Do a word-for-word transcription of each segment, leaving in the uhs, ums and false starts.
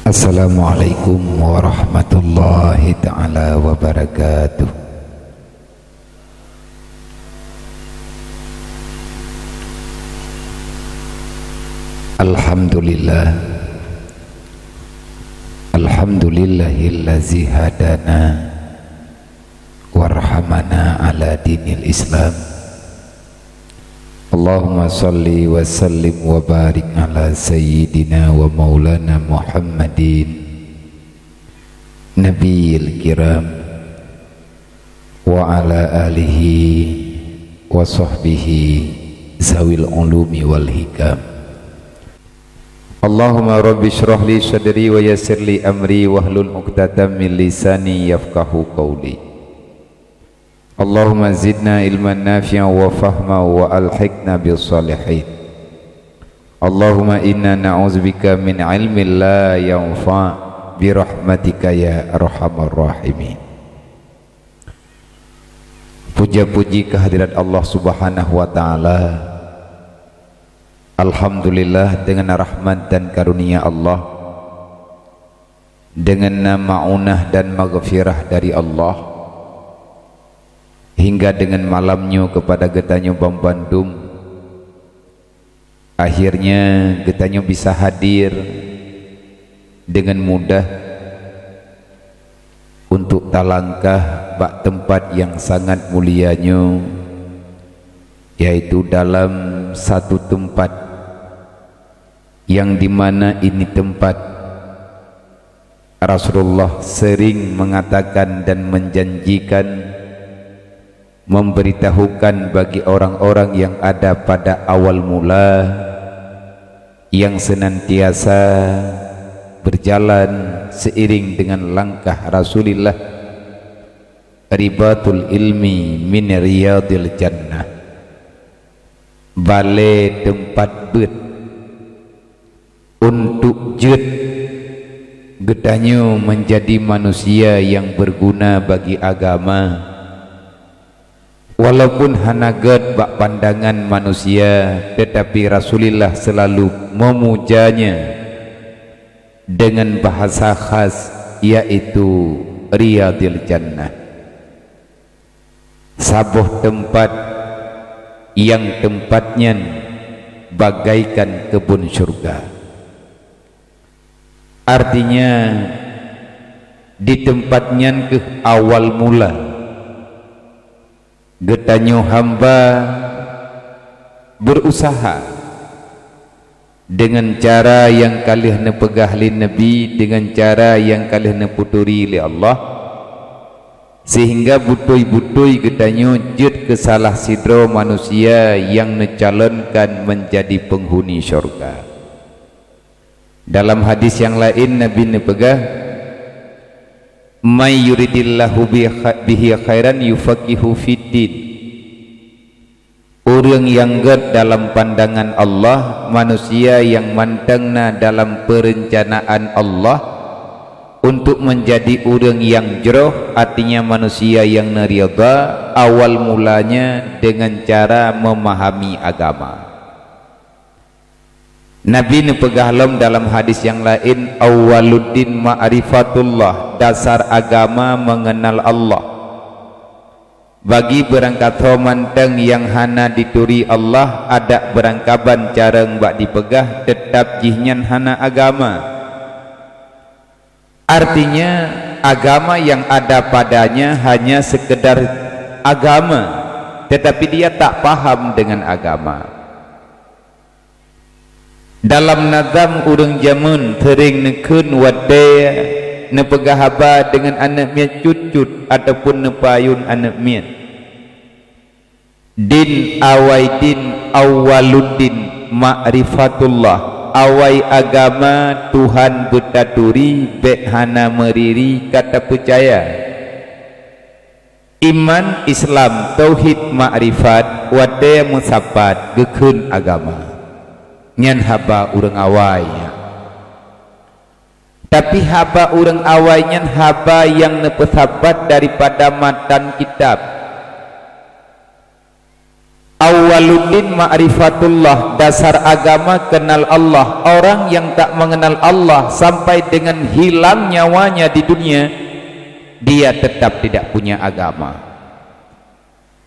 Assalamualaikum warahmatullahi taala wabarakatuh. Alhamdulillah. Alhamdulillahillazi hadana warhamana ala dinil Islam. Allahumma shalli wa sallim wa barik ala sayyidina wa maulana Muhammadin nabiyil kiram wa ala alihi wa sahbihi zawil ulumi wal hikam. Allahumma rabbi shrah li sadri wa yassir li amri wahlul 'uqdatam min lisani yafqahu qawli. Allahumma zidna ilman nafi'a wa fahma wa alhiqna bis salihin. Allahumma inna na'udzubika min ilmin la yanfa' bi rahmatika ya arhamar rahimin. Puja-puji kehadirat Allah Subhanahu wa taala. Alhamdulillah, dengan rahmat dan karunia Allah, dengan maunah dan maghfirah dari Allah, hingga dengan malam nyoe kepada geutanyoe banmandum, akhirnya geutanyoe bisa hadir dengan mudah untuk talangkah bak tempat yang sangat mulia nyoe, yaitu dalam satu tempat yang di mana ini tempat Rasulullah sering mengatakan dan menjanjikan, memberitahukan bagi orang-orang yang ada pada awal mula, yang senantiasa berjalan seiring dengan langkah Rasulullah, ribatul ilmi min riyadil jannah. Balée teumpat beuet untuk jeuet geutanyoe menjadi manusia yang berguna bagi agama. Walaupun hana gét bak pandangan manusia, tetapi Rasulullah selalu memujanya dengan bahasa khas, yaitu Riyadil Jannah. Saboh teumpat yang teumpat nyan bagaikan keubon syurga. Artinya, di teumpat nyan keuh awal mula geutanyoe hamba berusaha dengan cara nyang ka lheueh neupeugah lé Nabi, dengan cara nyang ka lheueh neuputuri lé Allah, sehingga beutôi-beutôi geutanyoe jeuet keu salah sidroe manusia nyang neucalonkan menjadi penghuni syurga. Dalam hadis nyang laén Nabi neupeugah, "May yuridillahu bi kha-, bihi khairan yufaqihu fiddin." Ureuëng nyang gét dalam pandangan Allah, manusia nyang mantong na dalam peureuncanaan Allah untuk menjadi ureuëng nyang jroh, artinya manusia nyang neuridha, awal mulanya dengan cara memahami agama. Nabi neupeugah lom dalam hadis nyang laén, "Awwaluddin ma'rifatullah", dasar agama mengenal Allah. Bagi beurangkasoe mantong nyang hana dituri Allah, adak beurangkaban carông bak dipeugah, teutab jihnyan hana agama. Artinya, agama yang ada padanya hanya sekedar agama, tetapi dia tak paham dengan agama. Dalam nazam ureuëng jameun sering neukheun watée neupeugah haba deungon aneuëk miet cut-cut ataupun neupayun aneuëk miet. Din awai din awwaluddin ma'rifatullah. Awai agama Tuhan beutaturi bék hana meuriri ka tapeucaya. Iman, Islam, tauhid, makrifat, watée meusapat geukheun agama. Nyan haba ureuëng awai nyan. Tapi haba ureuëng awai nyan haba nyang neupeusapat daripada matan kitab. Awwaluddin ma'rifatullah, dasar agama kenal Allah. Orang yang tak mengenal Allah sampai dengan hilang nyawanya di dunia, dia tetap tidak punya agama.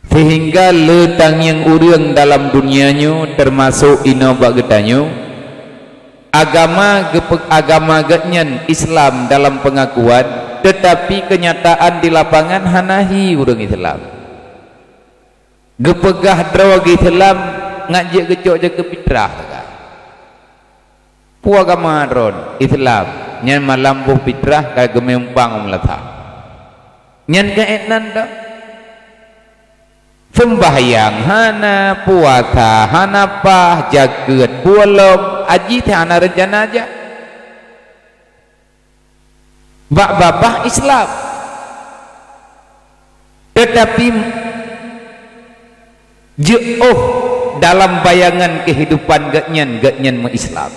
Sehingga le tangieng ureuëng dalam dunia nyoe, termasuk inoe bak geutanyoe, agama geupe-, agama geuhnyan Islam dalam pengakuan, tetapi kenyataan di lapangan hana hi ureuëng Islam. Geupeugah droe geuh Islam ngat jeuet geucok jeuet keu fitrah sagai. Peue agama droen? Islam. Nyan malam boh fitrah ka geumeumpang u meulata. Nyan keuh ék nan dak? Seumbahyang hana, puasa hana paih, jakeuet pulo, haji hana reuncana jak. Bak babah Islam. Tetapi jeuet óh dalam bayangan kehidupan geuhnyan, geuhnyan meu-Islam.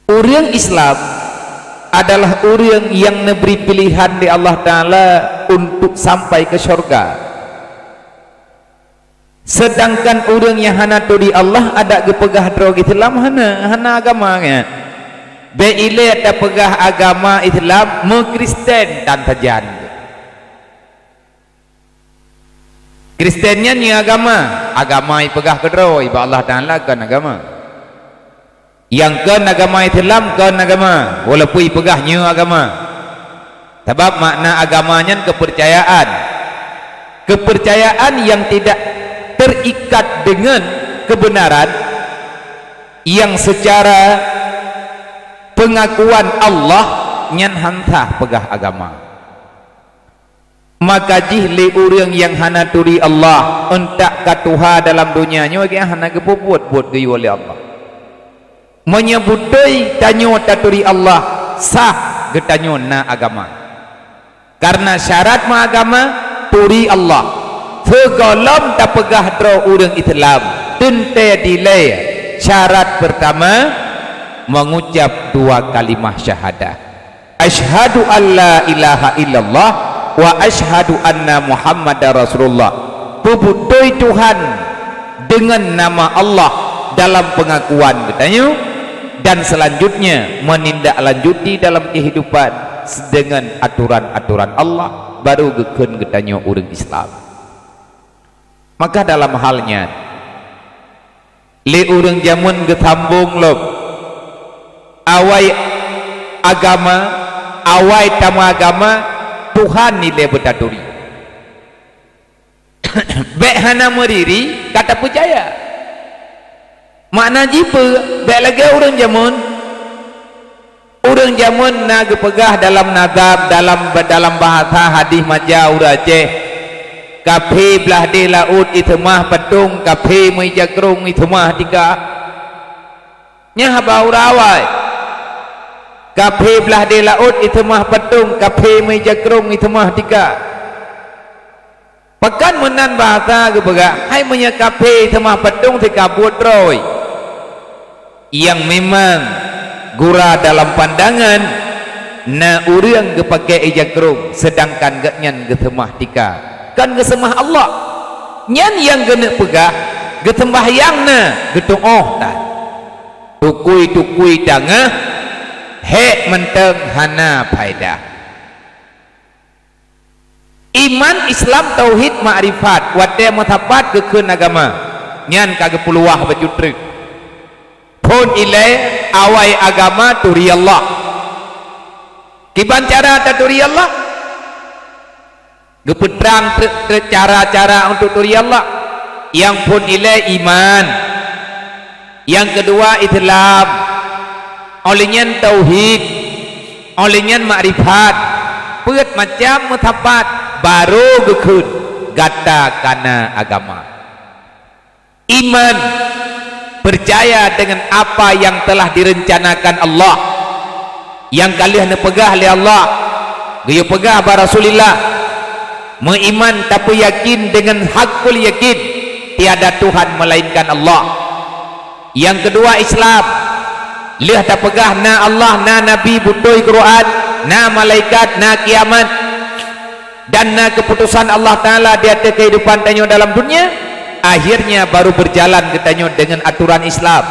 Ureuëng Islam adalah ureuëng yang neubri pilihan lé Allah Taala untuk sampai ke syurga. Sedangkan ureuëng nyang hana turi Allah adak geupeugah droe geuh Islam hana, hana agama nyan. Bék ilée tapeugah agama Islam meukristen tan sajan. Kristen nyan nyoe agama, agama ipeugah keudroe bak Allah Taala kon agama. Nyang kon agama Islam kon agama, walaupun ipeugah nyoe agama. Sabab makna agama nyan keupeurcayaan. Keupeurcayaan nyang tidak terikat dengan kebenaran, nyang secara pengakuan Allah, nyan han sah peugah agama. Maka jih lé ureuëng nyang hana turi Allah, euntak ka tuha dalam donya nyoe geuh hana geupeubuet buet geuyue lé Allah. Meunyoe beutôi tanyoe taturi Allah, sah geutanyoe na agama. Karena syarat meuagama, turi Allah. Sigohlom tapeugah droe ureuëng Islam, teuntée dilée syarat pertama, mengucap dua kalimah syahadah. Asyhadu an la ilaha illallah wa asyhadu anna Muhammadar Rasulullah. Peubeutôi Tuhan dengan nama Allah dalam pengakuan geutanyoe, dan selanjutnya menindaklanjuti dalam kehidupan dengan aturan-aturan Allah, baru geukheun geutanyoe ureuëng Islam. Maka dalam hal nyan, lé ureuëng jameun geusambong lom, awai agama, awai tameuagama, Tuhan ilée beutaturi. Bék hana meuriri ka tapeucaya. Makna jih peue? Bék lagée ureuëng jameun. Ureuëng jameun na geupeugah dalam nazam, dalam, dalam bahasa hadih maja ureuëng Aceh, "Kaphé blaih deh laôt iseumah patong, kaphé meuija krong iseumah tika." Nyan haba ureuëng awai. "Kaphé blaih deh laôt iseumah patong, kaphé meuija krong iseumah tika." Pakon meunan bahasa geupeugah, hai meunyoe kaphé seumah patong sikabot droe. Nyang memang gura dalam pandangan na ureuëng geupaké ija krong, seudangkan geuhnyan geuseumah tika, kon geuseumah Allah. Nyan nyang geuneuk peugah, geuseumbahyang na, geutuoh tan. Tukui-tukui tangaih, hék mantong hana faedah. Iman, Islam, tauhid, makrifat, watée meusapat geukheun agama, nyan ka geupeuluwah bacut treuk. Phon ilée awai agama turi Allah. Kiban cara taturi Allah? Geupeutrang treuk-treuk cara-cara untuk turi Allah. Nyang phon ilée iman. Nyang keudua Islam, óh lheueh nyan tauhid, óh lheueh nyan makrifat, peuet macam meusapat, barô geukheun gata kana agama. Iman, percaya dengan apa yang telah direncanakan Allah, nyang ka lheueh neupeugah lé Allah, geuyue peugah bak Rasulullah. Meuiman tapeuyakin dengan hakul yakin, tiada Tuhan melainkan Allah. Nyang keudua Islam, lheueh tapeugah na Allah, na Nabi, beutôi Quran, na malaikat, na kiamat, dan na keuputosan Allah Taala di ateueh keuhidupan tanyoe dalam dunia, Akhirnya baru berjalan geutanyoe deungon aturan Islam.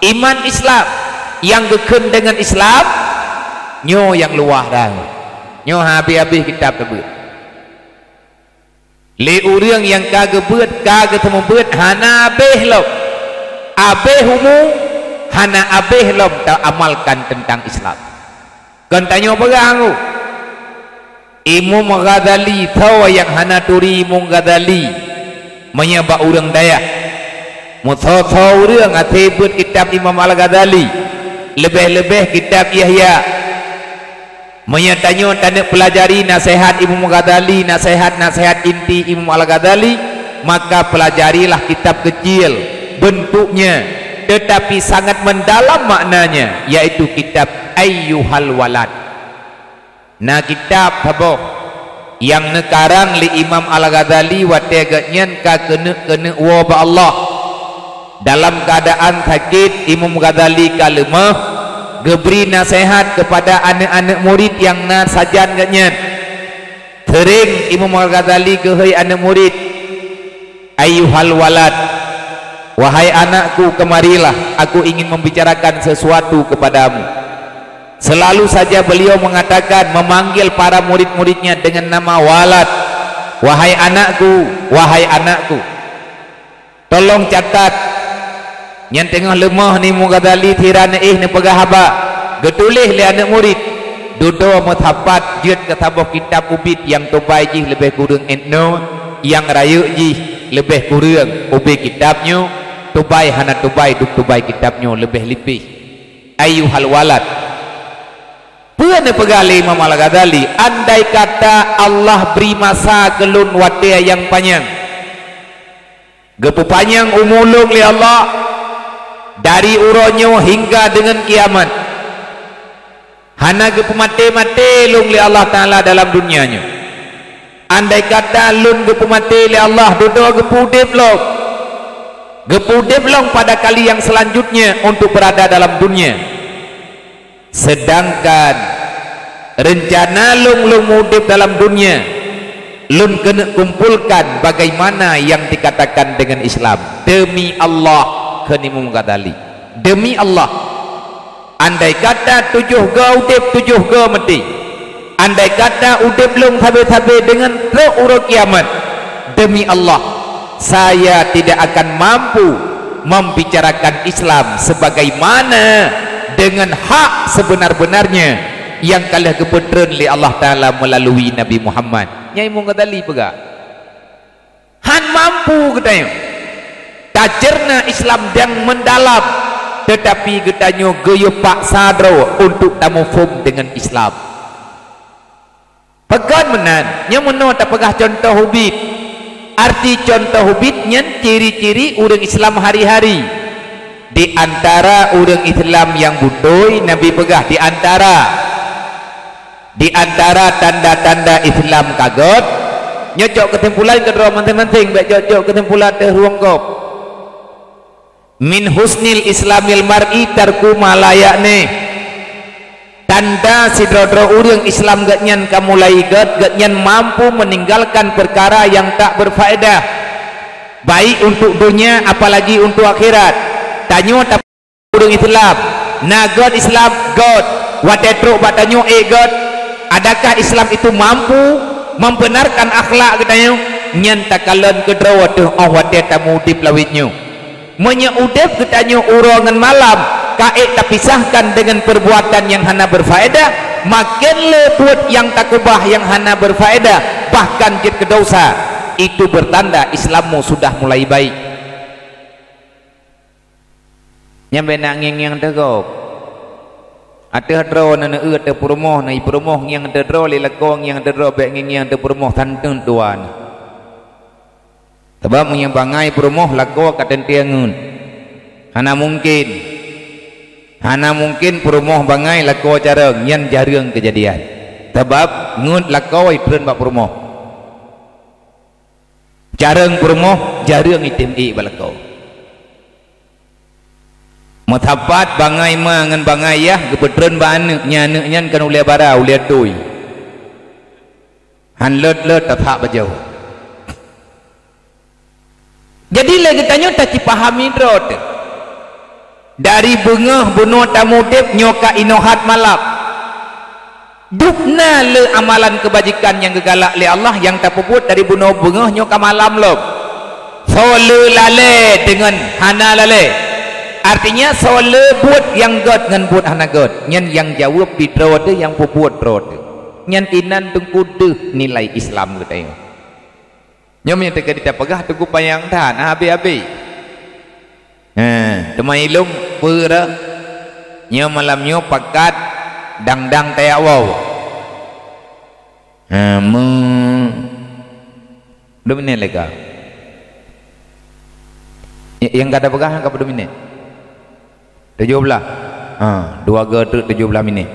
Iman Islam nyang geukheun deungon Islam, nyoe nyang luwah dah. Nyoe habéh-habéh kitab teubeuet. Lé ureuëng nyang ka geubeuet, ka geuteumeubeuet, hana habéh lom. Habéh umu, hana habéh lom taamalkan teuntang Islam. Kon tanyoe peugah ngeu. Imam Ghazali, soe nyang hana turi Imam Ghazali? Meunyoe bak ureuëng dayah, meusoe-soe ureuëng hase beuet kitab Imam Al-Ghazali, leubeh-leubeh kitab Yahya. Meunyoe tanyoe taneuk peulajari naseuhat Imam Ghazali, naseuhat-naseuhat inti Imam Al-Ghazali, maka peulajarilah kitab keucil bentuknya, teutapi sangat mendalam maknanya, yaitu kitab Ayyuhal Walad. Na kitab saboh nyang neukarang lé Imam Al-Ghazali watée gobnyan ka keuneuk-keuneuk woe bak Allah. Dalam keuadaan sakét, Imam Ghazali ka leumah, geubri naseuhat keupada aneuëk-aneuëk murit nyang na sajan gobnyan. Seuréng Imam Al-Ghazali geuhôi aneuëk murit, "Ayyuhal walad, wahai anakku, kemarilah, aku ingin membicarakan sesuatu kepadamu." Selalu saja beliau mengatakan, memanggil para murid-muridnya dengan nama walad, "Wahai anakku, wahai anakku." Tolong catat, nyang teungoh leumah ni Imam Ghazali sira neuéh neupeugah haba, geutuléh lé aneuëk murit, dudoe meusapat jeuet keu saboh kitab ubit nyang tubai jih leubeh kureueng ét noe, nyang rayeuk jih leubeh kureueng ubé kitab nyoe, tubai hana tubai, duek tubai kitab nyoe leubeh lipéh. Ayyuhal walad. Peue neupeugah lé Imam Al-Ghazali, "Andai kata Allah bri masa keu lôn watée nyang panyang, geupeupanyang umu lôn lé Allah dari uroe nyoe hingga deungon kiamat, hana geupeumaté-maté lôn lé Allah Taala dalam dunia nyoe. Andai kata lôn geupeumaté lé Allah, dudoe geupeu-udeb lôn, geupeu-udeb lôn pada kali nyang seulanjutnya untuk beurada dalam dunia. Seudangkan reuncana lôn, lôn meu-udeb dalam dunia, lôn keuneuk kumpolkan bagaimana nyang dikatakan deungon Islam." Demi Allah, kheun Imam Ghazali, "Demi Allah, andai kata tujoh goe udeb, tujoh goe meuté, andai kata udeb lôn sabe-sabe deungon trok uroe kiamat, demi Allah, saya tidak akan mampu membicarakan Islam sebagaimana dengan hak sebenar-benarnya yang ka lheueh geupeutreun lé Allah Taala melalui Nabi Muhammad." Nyan Imam Ghazali peugah. Han mampu geutanyoe taceurna Islam nyang meudalam, teutapi geutanyoe geuyue paksa droe untuk tamuphom deungon Islam. Pakon meunan, nyoe meunoe tapeugah cuntoh ubit. Arti cuntoh ubit nyan ciri-ciri ureuëng Islam hari-hari. Di antara ureuëng Islam nyang beutôi, Nabi peugah di antara, di antara tanda-tanda Islam ka göt, nyoe cok keusimpulan keudroe maséng-maséng, bék cok-cok keusimpulan teuh ruweueng gob. "Min husnil islamil mar'i tarku ma la ya'ni." Tanda sidroe-droe ureuëng Islam geuhnyan ka mulai göt, geuhnyan mampu meninggalkan perkara yang tak berfaedah, baik untuk dunia apalagi untuk akhirat. Tanyoe ta-, ureuëng Islam na göt Islam göt, watée trok bak tanyoe ék göt. Adakah Islam itu mampu membenarkan akhlak geutanyoe? Nyan takalon keudroe teuh óh watée tamu-udeb lawét nyoe. Meunyoe udeb geutanyoe uroe ngon malam ka ék tapisahkan deungon perbuatan nyang hana berfaedah, maken le buet nyang takubah nyang hana berfaedah, bahkan jeuet keu desya, itu bertanda Islammu sudah mulai baik. Nyan bék na ngieng-ngieng teuh gob. Ateueh droe na neueu ateueh peurumoh, na i peurumoh ngieng ateueh droe, lé lakoe ngieng ateueh droe, bék ngieng-ngieng ateueh peurumoh, santeun tuan. Sabab meunyoe bangai peurumoh, lakoe ka teuntée ngeut. Hana mungken. Hana mungken peurumoh bangai, lakoe carông, nyan jareueng keujadian. Sabab ngeut lakoe itreun bak peurumoh. Carông peurumoh, jareueng item ék bak lakoe. Meusapat bangai ma ngon bangai yah geupeutreun bak aneuëk, nyan aneuëk nyan kon ulée bara, ulée tui. Han lôt-lôt tathak bajôh. Jadi lé geutanyoe tacipahami droe teuh. Dari beungoh bunoe tamudeb nyoe ka inoe that malam. Dub na le amalan keubajikan nyang geugalak lé Allah nyang tapeubuet dari bunoe beungoh nyoe ka malam lom. Soe le lalée deungon hana lalée. Artinya soe le buet nyang gét ngon buet hana gét. Nyan nyang jaweueb di droe teuh nyang peubuet droe teuh. Nyan inan teungku deuh nilai Islam geutanyoe. Nyoe meunyoe teuka tapeugah teungku panyang that, habéh-habéh. He, teuma ilong peue rot? Nyoe malam nyoe pakat dang-dang tayak woe. He, me-, dua minit lé ka. Y-, nyang ka tapeugah nyang ka padum minit? Tujoh blaih. Ha, dua go treuk tujoh blaih minit.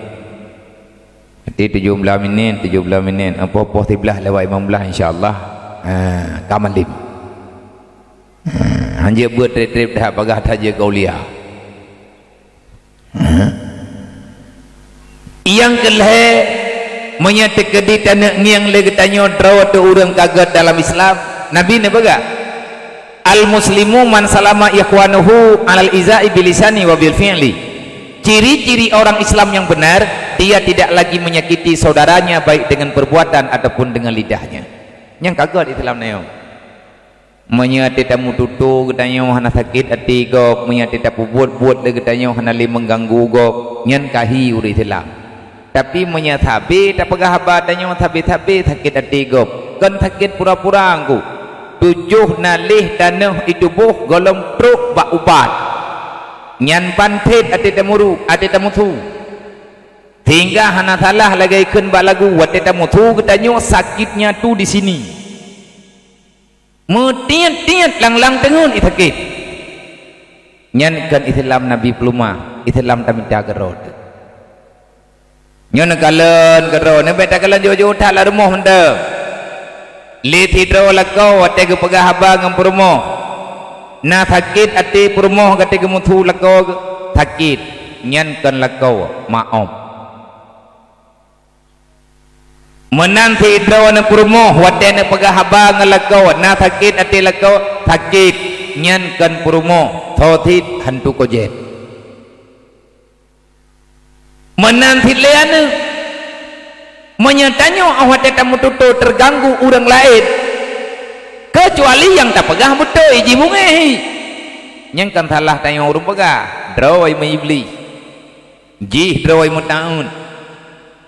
Jadi tujoh blaih minit, tujoh blaih minit, apoh-apoh siblaih lewat lima blaih, insya Allah, ha, ka malem. Ha, hanjeuet beuet treb-treb that, bagah that jeuet keu aulia. Ha. Nyang keu lhée, meunyoe teukeudi taneuk ngieng lé geutanyoe droe teuh ureuëng ka gét dalam Islam, Nabi neupeugah, "Al-muslimu man salama ikhwanuhu alal izai bilisani wa bil fi'li." Ciri-ciri orang Islam yang benar, dia tidak lagi menyakiti saudaranya baik dengan perbuatan ataupun dengan lidahnya. Nyang ka gét Islam nyoe. Meunyoe até tameututoe geutanyoe hana sakét até gob, meunyoe até tapeubuet-buet lé geutanyoe hana lé meuganggu gob, nyan ka hi ureuëng Islam. Tapi meunyoe sabe tapeugah haba tanyoe sabe-sabe sakét até gob, kon sakét pura-pura angku. Tujoh naleh tanoh i tuboh gohlom trok bak ubat. Nyan ban that até tamuru, até tamusu. Sehingga hana salah lagée kheun bak lagu, watée tamusu geutanyoe sakitnya tu di sini. Meutiet-tiet lang-lang teungeut sakét. Nyan kon Islam Nabi peuleumah, Islam tamita keudroe teuh. Nyoe neukalon keudroe, neubek takalon jôk-jôk that lam rumoh mantong. Lé sidroe lakoe watée geupeugah haba ngon peurumoh. Na sakét até peurumoh watée geumusu lakoe sakét, nyan kon lakoe, maoh. Meunan sidroe aneuk peurumoh watée neupeugah haba ngon lakoe, na sakét até lakoe, sakét, nyan kon peurumoh, soe cit hantu kojét. Meunan cit lé aneuk, meunyoe tanyoe óh watée tameututoe teuganggu ureuëng laén, keucuali nyang tapeugah beutôi jibungéh, nyan kon salah tanyoe ureuëng peugah, droe meuiblih. Jih droe meutaun,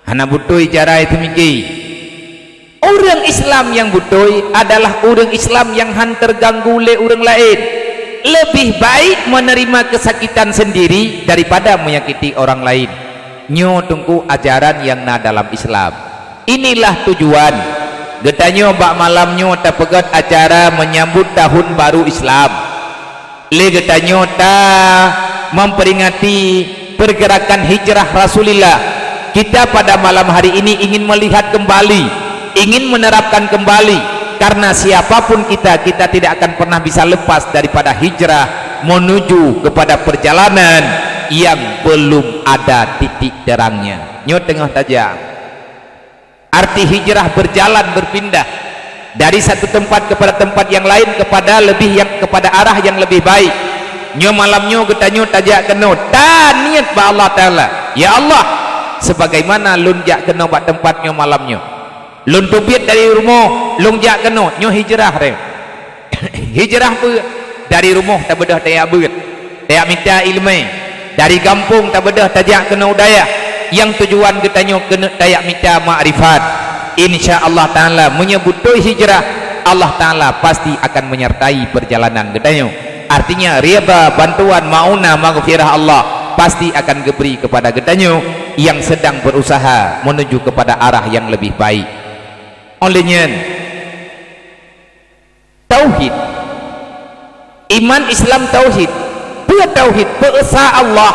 hana beutôi cara teumiki. Ureuëng Islam nyang beutôi adalah ureuëng Islam nyang hán teuganggu lé ureuëng laén. Leubeh baik menerima kesakitan sendiri daripada menyakiti orang lain. Nyoe teungku ajaran nyang na dalam Islam. Inilah tujuan geutanyoe bak malam nyoe tapeugét acara menyambut tahun baru Islam. Lé geutanyoe ta memperingati pergerakan hijrah Rasulullah, kita pada malam hari ini ingin melihat kembali, ingin menerapkan kembali, karena siapapun kita, kita tidak akan pernah bisa lepas daripada hijrah menuju kepada perjalanan yang belum ada titik terangnya. Nyoe teungoh tajak. Arti hijrah berjalan, berpindah dari satu tempat kepada tempat yang lain, kepada lebih yang, kepada arah yang lebih baik. Nyoe malam nyoe geutanyoe tajak keunoe, taniet bak Allah Taala, "Ya Allah, sebagaimana lôn jak keunoe bak tempat nyoe malam nyoe, lôn teubiet dari rumoh, lôn jak keunoe, nyoe hijrah ré." Hijrah peue? Dari rumoh tabeudôh tajak beuet, tajak mita iéleumé. Dari gampông tabeudôh tajak keunoe u dayah. Nyang tujuan geutanyoe keuneuk tajak mita makrifat. Insya Allah Taala, meunyoe beutôi hijrah, Allah Taala pasti akan menyertai perjalanan geutanyoe. Artinya, ridha, bantuan, maunah, maghfirah Allah pasti akan geubri kepada geutanyoe nyang sedang berusaha menuju kepada arah yang lebih baik. Óh lheueh nyan, tauhid. Iman Islam tauhid. Peue tauhid? Peuesa Allah.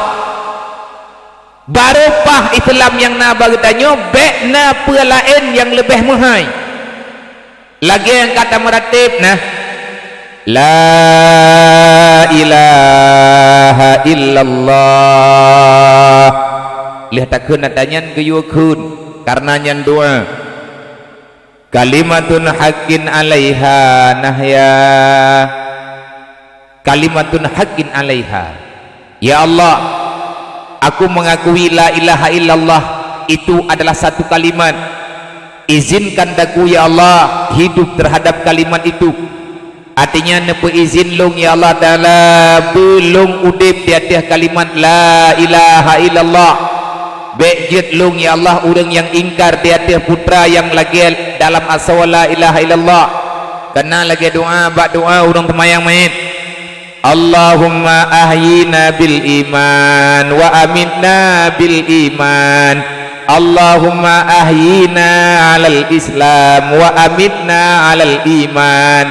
Barô paih Islam nyang na bak geutanyoe, bék na peue laén nyang leubeh meuhai. Lagée nyang ka tameuratéb na, "La ilaha illallah." Lheueh takheun ata nyan geuyue kheun, kareuna nyan doá. "Kalimatun haqqin alaiha nahya." Kalimatun haqqin 'alaiha. Ya Allah, aku mengakui la ilaha illallah itu adalah satu kalimat. Izinkan daku, ya Allah, hidup terhadap kalimat itu. Artinya, neupeuizin lôn, ya Allah Ta'ala, beu lôn udeb di ateueh kalimat la ilaha illallah. Bék jeuet lôn, ya Allah, ureuëng nyang ingkar di ateueh putra nyang lagée dalam asoe la ilaha illallah. Kana lagée doá bak doá ureuëng teumayang manyét. Allahumma ahyina bil iman wa amitna bil iman. Allahumma ahyina 'alal Islam wa amitna 'alal iman.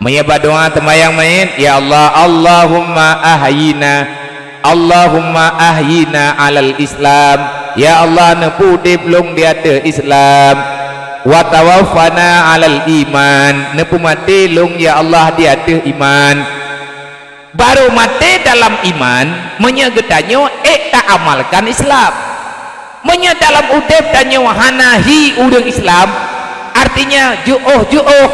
Meunyoe bak doá teumayang manyét, ya Allah, Allahumma ahyina, Allahumma ahyina 'alal Islam. Ya Allah, neupeuudeb lôn di ateueh Islam. Wa tawaffana 'alal iman, neupeumaté lôn, ya Allah, di ateueh iman. Barô maté dalam iman, meunyoe geutanyoe ék taamalkan Islam. Meunyoe dalam udeb tanyoe hana hi ureuëng Islam, artinya jiôh-jiôh,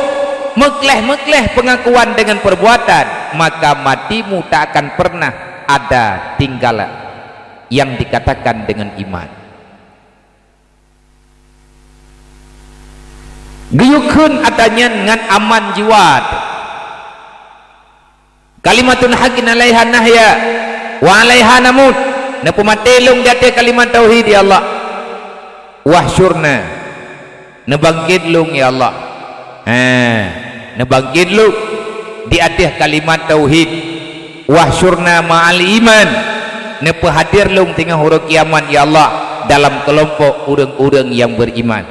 meukleh-meukleh peungakuan deungon peurbuatan, maka matimu tak akan pernah ada tinggal yang dikatakan dengan iman. Geuyue kheun ata nyan ngon aman jiwa. Kalimatun haqqin 'alaiha nahya wa 'alaiha namut. Neupeumaté lôn di ateueh kalimat tauhid, ya Allah. Wahsyurna. Neubangkét lôn, ya Allah. Ha, neubangkét lôn di ateueh kalimat tauhid. Wahsyurna ma'al iman. Neupeuhadér lôn teungoh uroe kiamat, ya Allah, dalam keulompok ureuëng-ureuëng nyang beriman.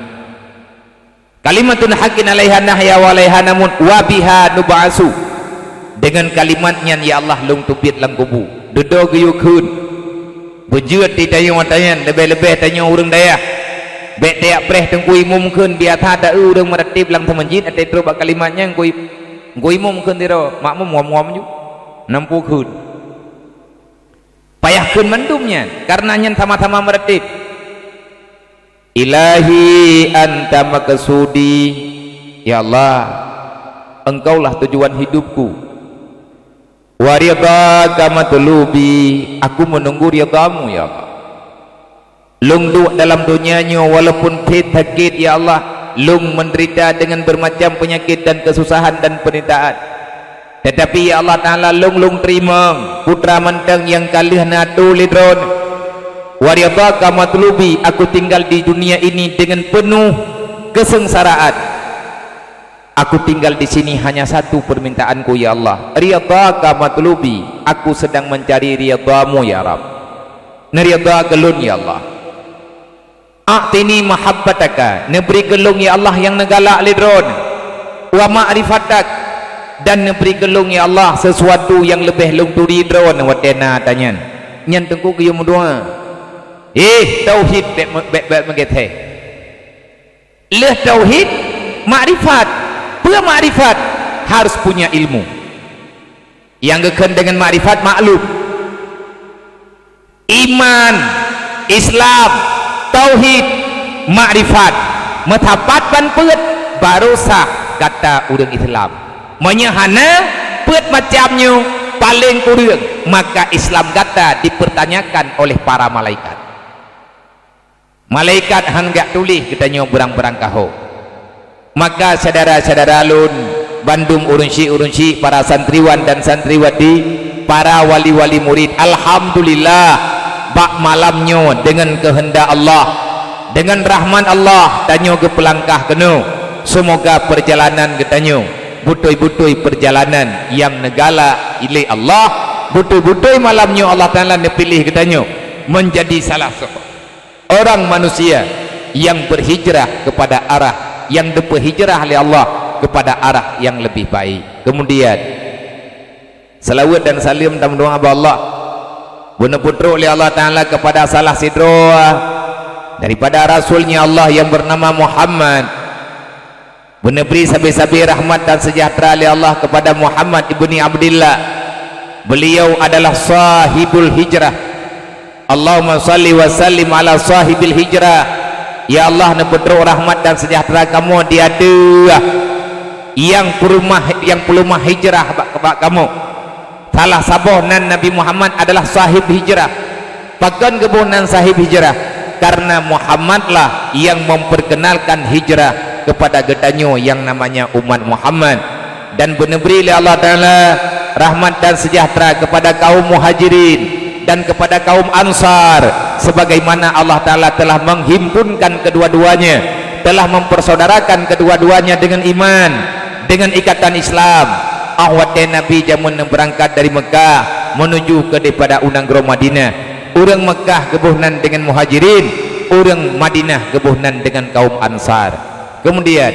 Kalimatun haqqin 'alaiha nahya wa 'alaiha namut wa biha nub'asu. Deungon kalimat nyan, ya Allah, lôn teubiet lam kubu. Dudoe geuyue kheun. Beujeuet di tanyoe ata nyan, leubeh-leubeh tanyoe ureuëng dayah. Bék tajak preh Teungku Imum kheun, biasa ta-eu ureuëng meureuteb lam seumeujid, até trok bak kalimat nyan, Teungku I-, Teungku Imum kheun sidroe, makmum ngom-ngom ju. Nampu kheun. Payah kheun mandum nyan, kareuna nyan sama-sama meureuteb. Ilahi anta maqsudi, ya Allah, Engkaulah tujuan hidupku. Wa ridhaka matlubi, aku meununggu ridha-Mu, ya Allah. Lôn duek dalam donya nyoe walaupun phét sakét, ya Allah, lôn meudeurita deungon beumacam peunyakét dan keususahan dan peundertaan. Teutapi, ya Allah Ta'ala, lôn, lôn teurimong putra mantong nyang ka lheueh neuatoe lé Droeneuh. Wa ridhaka matlubi, aku tinggal di dunia ini dengan penuh kesengsaraan. Aku tinggal di sini hanya satu permintaanku, ya Allah. Ridhaka matlubi, aku sedang mencari ridha-Mu, ya Rabb. Neuridha keu lôn, ya Allah. A'tini mahabbataka, neubri keu lôn, ya Allah, nyang neugalak lé Droeneuh. Wa ma'rifatak, dan neubri keu lôn, ya Allah, sesuatu nyang leubeh lôn turi Droeneuh watée na ata nyan. Nyan Teungku geuyue meudoá. Eh, tauhid bék, bék, bék meugeuthée. Lheueh tauhid, makrifat. Peue makrifat? Harus punya ilmu. Nyang geukheun deungon makrifat, maklum. Iman, Islam, tauhid, makrifat. Meusapat ban peuet, barô sah gata ureuëng Islam. Meunyoe hana peuet macam nyoe, paleng kureueng, maka Islam gata dipertanyakan oleh para malaikat. Malaikat han geujak tuléh geutanyoe beurang-beurang kahô. Maka syedara-syedara lôn, bandum ureuëng syik-ureuëng syik, para santriwan dan santriwati, para wali-wali murid, alhamdulillah, bak malam nyoe deungon keuheundak Allah, deungon rahmat Allah, tanyoe geupeulangkah keunoe. Seumoga peurjalanan geutanyoe beutôi-beutôi peurjalanan nyang neugalak lé Allah, beutôi-beutôi malam nyoe Allah Ta'ala neupiléh geutanyoe meunjadi salah seorang orang manusia yang berhijrah kepada arah, yang dipeuhijrah lé Allah kepada arah yang lebih baik. Kemudian, salawat dan salam tameudoá bak Allah, beuneuputrok lé Allah Ta'ala kepada salah sidroe daripada Rasul-Nya Allah yang bernama Muhammad. Beuneubri sabe-sabe rahmat dan seujahteura lé Allah keupada Muhammad ibni Abdillah. Beuliau adalah sahibul hijrah. Allahumma shalli wa sallim ala sahibil hijrah. Ya Allah, neupeutrok rahmat dan seujahteura kamoe di ateueh nyang peulumah, nyang peulumah hijrah bak, bak kamoe. Salah saboh nan Nabi Muhammad adalah sahib hijrah. Pakon geuboh nan sahib hijrah? Karena Muhammadlah yang memperkenalkan hijrah kepada geutanyoe yang namanya umat Muhammad. Dan beuneubri lé Allah Taala rahmat dan sejahtera kepada kaum Muhajirin dan kepada kaum Ansar, sebagaimana Allah Taala telah menghimpunkan kedua-duanya, telah mempersaudarakan kedua-duanya dengan iman, dengan ikatan Islam. Óh watée Nabi jameun neubeurangkat dari Meukah menuju ke daripada u nanggroe Madinah, ureuëng Meukah geuboh nan dengan Muhajirin, ureuëng Madinah geuboh nan dengan kaum Ansar. Kemudian,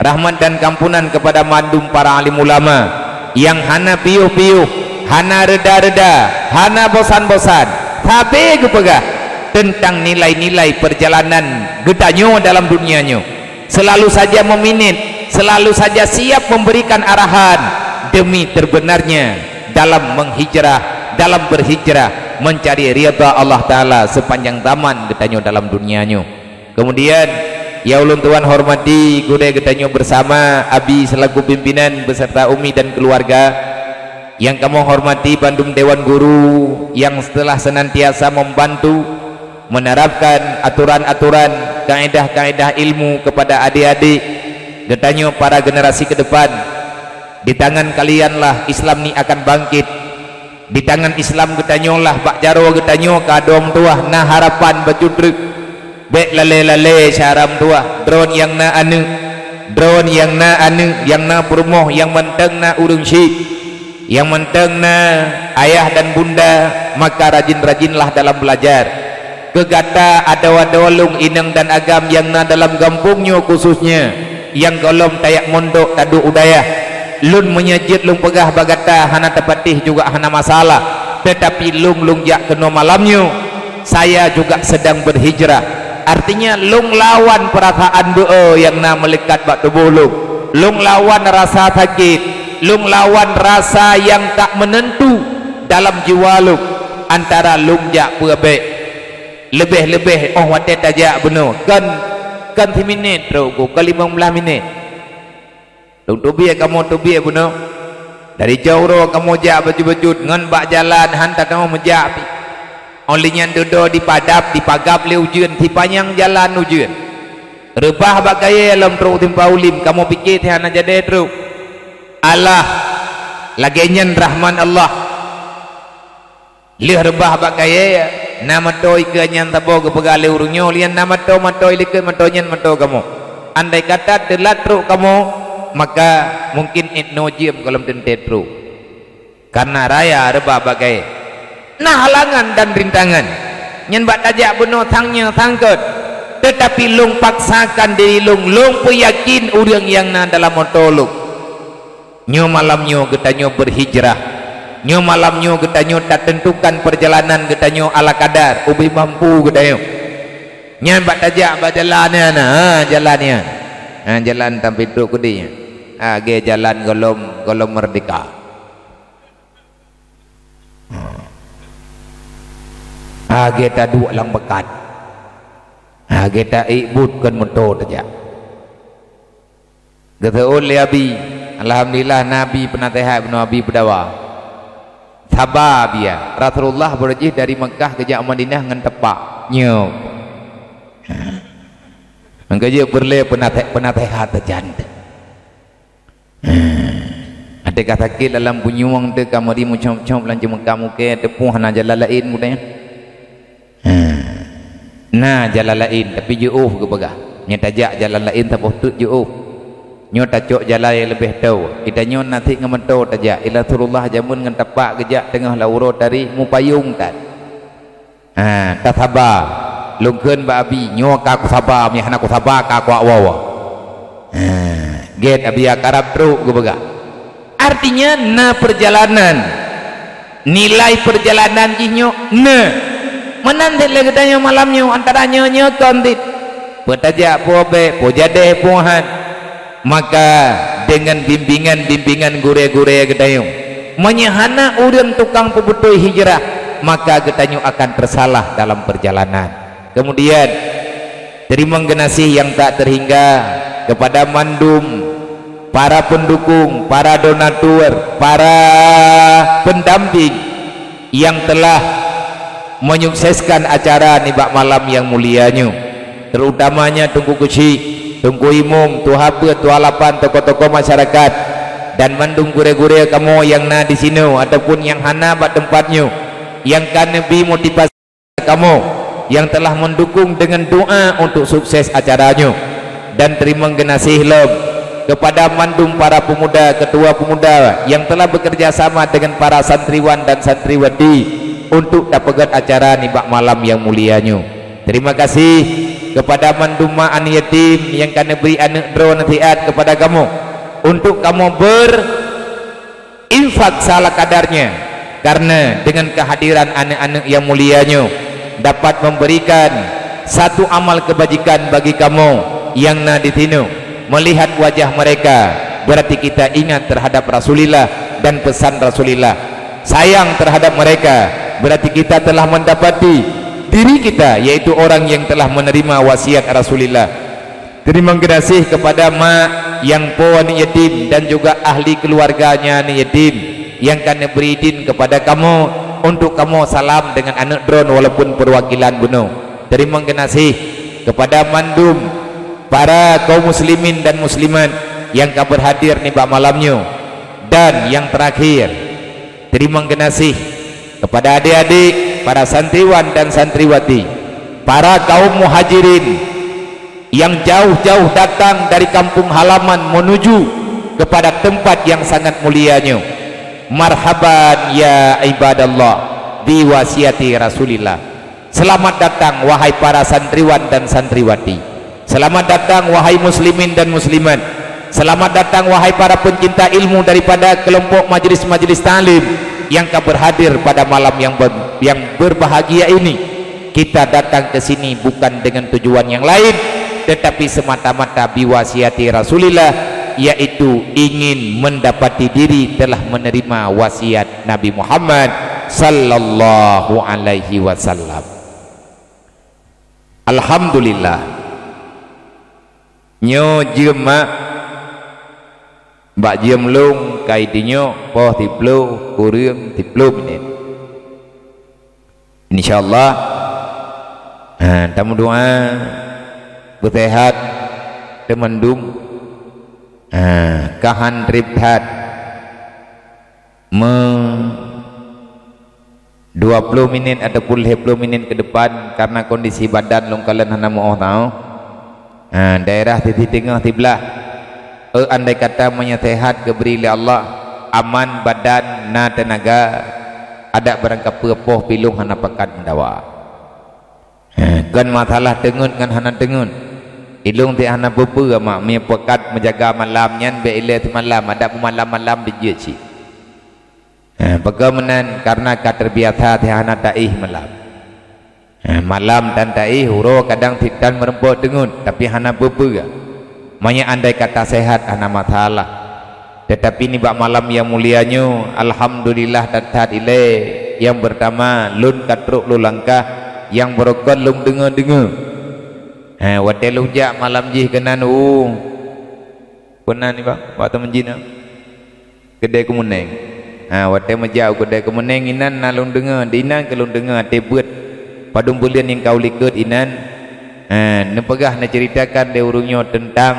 rahmat dan kampunan kepada mandum para alim ulama nyang hana piôh-piôh, hana reda-reda, hana bosan-bosan, sabe geupeugah teuntang nilai-nilai peurjalanan geutanyoe dalam dunia nyoe. Selalu saja meminit, selalu saja siap memberikan arahan demi terbenarnya dalam menghijrah, dalam berhijrah mencari ridha Allah Taala sepanjang zaman geutanyoe dalam dunia nyoe. Kemudian, nyang ulôn tuan hormati gurée geutanyoe bersama, Abi selaku pimpinan beserta Umi dan keluarga, nyang kamoe hormati bandum dewan guru yang telah senantiasa membantu menerapkan aturan-aturan, kaedah-kaedah ilmu kepada adik-adik geutanyoe para generasi ke depan. Di tangan kalianlah Islam ni akan bangkit. Di tangan Islam geutanyoe lah bak jaroe geutanyoe ka dua meutuah na harapan bacut treuk. Bék lalée-lalée syara meutuah, droeneuh nyang na aneuëk, droeneuh nyang na aneuëk, nyang na peurumoh, nyang mantong na ureuëng syik, nyang mantong na ayah dan bunda, maka rajin-rajinlah dalam belajar. Keu gata adoe-adoe lôn inong dan agam nyang na dalam gampông nyoe khususnya, nyang gohlom tajak mondok taduek u dayah. Lôn meunyoe jeuet lôn peugah bak gata hana tapatéh juga hana masalah, teutapi lôn, lôn jak keunoe malam nyoe, saya juga sedang berhijrah. Artinya, lôn lawan peurasaan beu-o nyang na meuleukat bak tuboh lôn. Lôn lawan rasa sakét, lôn lawan rasa nyang tak meunentu dalam jiwa lôn, antara lôn jak peue bék. Leubeh-leubeh óh watée tajak bunoe, kon, kon siminét trok, kon limong blaih minét. Lôn teubiet kamoe teubiet bunoe. Dari Jauro kamoe jak bacut-bacut ngon bak jalan han tateumé meujak pih. Óh lheueh nyan dudoe dipadab, dipagab lé ujeuen, sipanyang jalan ujeuen. Reubah bak kayée lom trok u Simpang Ulim, kamoe pike hana jadée trok. Alah, lagée nyan rahmat Allah. Lheueh reubah bak kayée, na meuto ikeue nyan saboh geupeugah lé ureuëng nyoe, lian na meuto, meuto likot, meuto nyan meuto kamoe. Andai kata teulat trok kamoe, maka mungkin inoe jeuem gohlom teuntée trok. Karena raya reubah bak kayée. Na halangan dan rintangan. Nyan bak tajak bunoe sang nyoe sang kon. Teutapi lôn paksakan diri lôn, lôn peuyakin ureuëng nyang na dalam meuto lôn. Nyoe malam nyoe geutanyoe berhijrah. Nyoe malam nyoe geutanyoe tatentukan peurjalanan geutanyoe ala kadar, ubé mampu geutanyoe. Nyan bak tajak bak jalan nyan, ha, jalan nyan. Ha, jalan sampai trok keudeh nyan. Ha, lagée jalan gohlom, gohlom meurdeka. Ha, lagée taduek lam peukan. Ha, lagée taék buet kon meuto tajak. Geuseuôt lé Abi, alhamdulillah na Abi peunaseuhat bunoe Abi Peudawa. Saba Abi ya, Rasulullah beureuh jih dari Meukah geujak Madinah ngon tepak. Nyoe. Meukeujeuet peureulée peunaseh-, peunaseuhat teujanteuk. Até ka sakét lam bunyueng teuh ka meuri meucôb-côb lam ceumeuka mukée teupeue hana jalan laén geutanyoe. Ha. Na jalan laén, tapi jiôh geupeugah. Nyoe tajak jalan laén saboh teuk jiôh. Nyoe tacok jalan nyang leubeh toe. Geutanyoe na cit ngon meuto tajak. Ila Rasulullah jameun ngon tepak geujak teungoh lam uroe tarék mupayong that. Ha, tasaba. Lôn kheun bak Abi, nyoe ka kusaba, meunyo hana kusaba ka kuwoe-woe. Ha, gét Abi ya karab trok geupeugah. Artinya na peurjalanan. Nilai peurjalanan jih nyoe na. Meunan cit lé geutanyoe malam nyoe antara nyoe, nyoe kon cit. Peue tajak peue bék, peue jadeh peue han. Maka deungon bimbingan-bimbingan gurée-gurée geutanyoe, meunyo hana ureuëng tukang peubeutôi hijrah, maka geutanyoe akan teusalah dalam peurjalanan. Kemudian, teurimong geunaséh nyang tak teuhingga kepada mandum para pendukung, para donatur, para pendamping yang telah menyukseskan acara nibak malam yang mulia nyoe, terutamanya Teungku Keuchik, Teungku Imum, Tuha Peuet, Tuha Lapan, tokoh-tokoh masyarakat, dan mandum gurée-gurée kamoe nyang na di sinoe ataupun nyang hana bak teumpat nyoe, nyang ka neubi motivasi kamoe nyang telah mendukung dengan doa untuk sukses acara nyoe. Dan teurimong geunaséh lom kepada mandum para pemuda, ketua pemuda yang telah bekerja sama dengan para santriwan dan santriwati untuk tapeugét acara nibak malam yang mulia nyoe. Terima kasih kepada mandum ma aneuk yatim yang ka neubri aneuk droe naseuhat kepada kamoe untuk kamoe ber infak salah kadarnya, karena dengan kehadiran aneuk-aneuk yang mulia nyoe dapat memberikan satu amal kebajikan bagi kamoe yang na di sinoe. Melihat wajah mereka, berarti kita ingat terhadap Rasulullah dan pesan Rasulullah. Sayang terhadap mereka, berarti kita telah mendapati diri kita, yaitu orang yang telah menerima wasiat Rasulullah. Teurimong geunaséh kepada mak nyang po aneuk yatim dan juga ahli keuluwarganya aneuk yatim nyang ka neubri idin kepada kamoe untuk kamoe salam dengan aneuk droen walaupun peuwakilan bunoe. Teurimong geunaséh kepada mandum para kaum muslimin dan muslimat nyang ka beurhadir nibak malam nyoe. Dan nyang teurakhir, teurimong geunaséh kepada adék-adék, para santriwan dan santriwati, para kaum muhajirin yang jauh-jauh datang dari kampung halaman menuju kepada tempat yang sangat mulia nyoe. Marhaban ya ibadallah, bi wasiati Rasulillah. Selamat datang, wahai para santriwan dan santriwati. Selamat datang, wahai muslimin dan muslimat. Selamat datang, wahai para pencinta ilmu daripada kelompok majelis-majelis taklim yang ka berhadir pada malam yang ber-, yang berbahagia ini. Kita datang ke sini bukan dengan tujuan yang lain, tetapi semata-mata biwasiati Rasulillah, yaitu ingin mendapati diri telah menerima wasiat Nabi Muhammad sallallahu alaihi wasallam. Alhamdulillah. Nyoe jeuem mak, bak jeuem lôn kai di nyoe poh siplôh kureueng siplôh minét. Insya Allah, ha, tameudoa beuseuhat teumandum, ha, ka han treb that. Me dua ploh minét ataupun lhée ploh minét keu depan, karna kondisi badan lôn kalon hana meu'oh tao. Ha, daerah sisi teungoh siblah. Eh, andai kata meunyoe seuhat geubri lé Allah, aman badan, na teunaga, adak barangkapeue poh pi lôn hana pakat meudawa. Ha, kon masalah teungeut ngon hana teungeut. Ilôn teuh hana peue-peue mak, meunyoe pakat meujaga malam nyan bék ilée simalam, adak beumalam-malam beujeuet cit. Ha, pakon meunan, karna ka teubiasa teuh hana taéh malam. Ha, malam tan taéh, uroe kadang sit tan meureumpok teungeut, tapi hana peue-peue. Meunyoe andai kata seuhat hana masalah. Tetapi nibak malam nyang mulia nyoe, alhamdulillah that-that ilée. Nyang peurtama, lôn ka trok lôn langkah, nyang beurukon lôn deungoe-deungoe. He, watée lôn jak malam jih keunan u, peue nan nibak, bak teumeuji na? Keudée Keumeuneng. Ha, watée meujak u Keudée Keumeuneng inan na lôn deungoe, di inan keu lôn deungoe até beuet padum buleuen nyang ka u likot inan, ha, neupeugah neuceuritakan lé ureuëng nyoe teuntang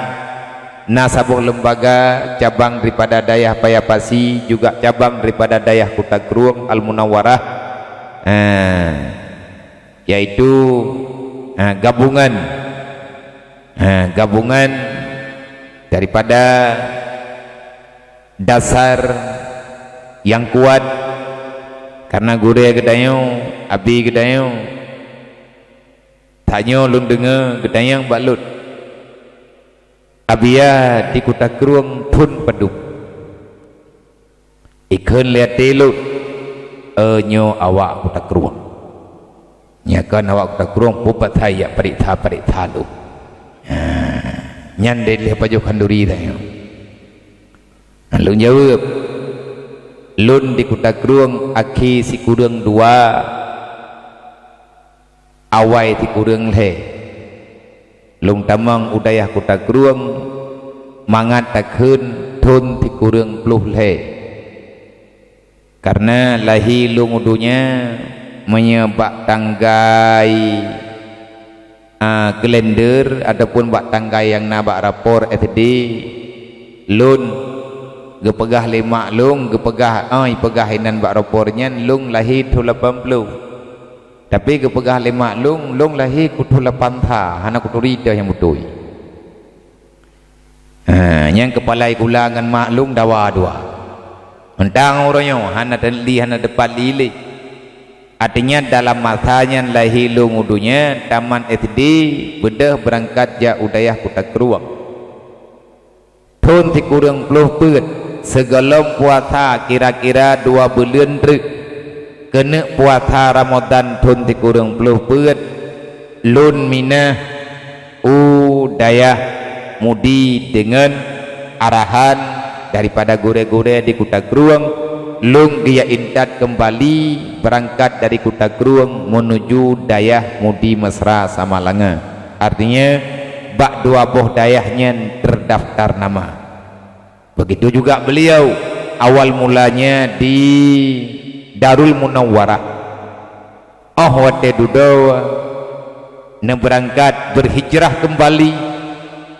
na saboh lembaga cabang daripada dayah Paya Pasi, juga cabang daripada dayah Kuta Krueng Al Munawwarah, ha, yaitu, ha, gabungan, ha, gabungan daripada dasar nyang kuat, karna gurée geutanyoe, abi geutanyoe, tanyoe lôn deungoe geutanyong bak lôn, Abia di Kuta Krueng phon padum. Ikheun lé até lôn, "Eh, nyoe awak Kuta Krueng." Nyan kan awak Kuta Krueng, peue pasai jak pareksa-pareksa lôn. Ha, nyan deh lheueh pajoh khanduri tanyoe. Lôn jaweueb, "Lôn di Kuta Krueng akhé sikureueng dua, awai sikureueng lhée. Lôn tamong u dayah Kuta Krueng mangat takheun thon sikureueng ploh lhèe. Kareuna lahé lôn u donya, meunyoe bak tanggai, a, kalender ataupun bak tanggai nyang na bak rapor S D, lôn geupeugah lé mak lôn, geupeugah, oi, peugah inan bak rapor nyan, lôn lahé thon lapan ploh. Tapi geupeugah lé mak lôn, lôn lahé keu thon lapan sa, hana kuturi teuh nyang beutôi. Ha, nyang keupalai sikula ngon mak lôn dawa dua. Mantong uroe nyoe hana teunli, hana teupat li lé. Artinya dalam masa nyan lahé lôn u donya, tamat S D, beudôh beurangkat jak u dayah Kuta Krueng. Thon sikureueng ploh peuet, sigohlom puasa kira-kira dua buleuen treuk, keuneuk puasa Ramadan thon sikureueng ploh peuet, lôn minah u dayah Mudi deungon arahan daripada gurèe-gurèe di Kuta Krueng, lôn geujak intat keumbali beurangkat dari Kuta Krueng meunuju dayah Mudi Mesra Samalanga. Artinya, bak dua boh dayah nyan teurdaftar nama. Begitu juga beliau awal mulanya di Darul Munawwarah. Óh watèe dudoe neubeurangkat, berhijrah kembali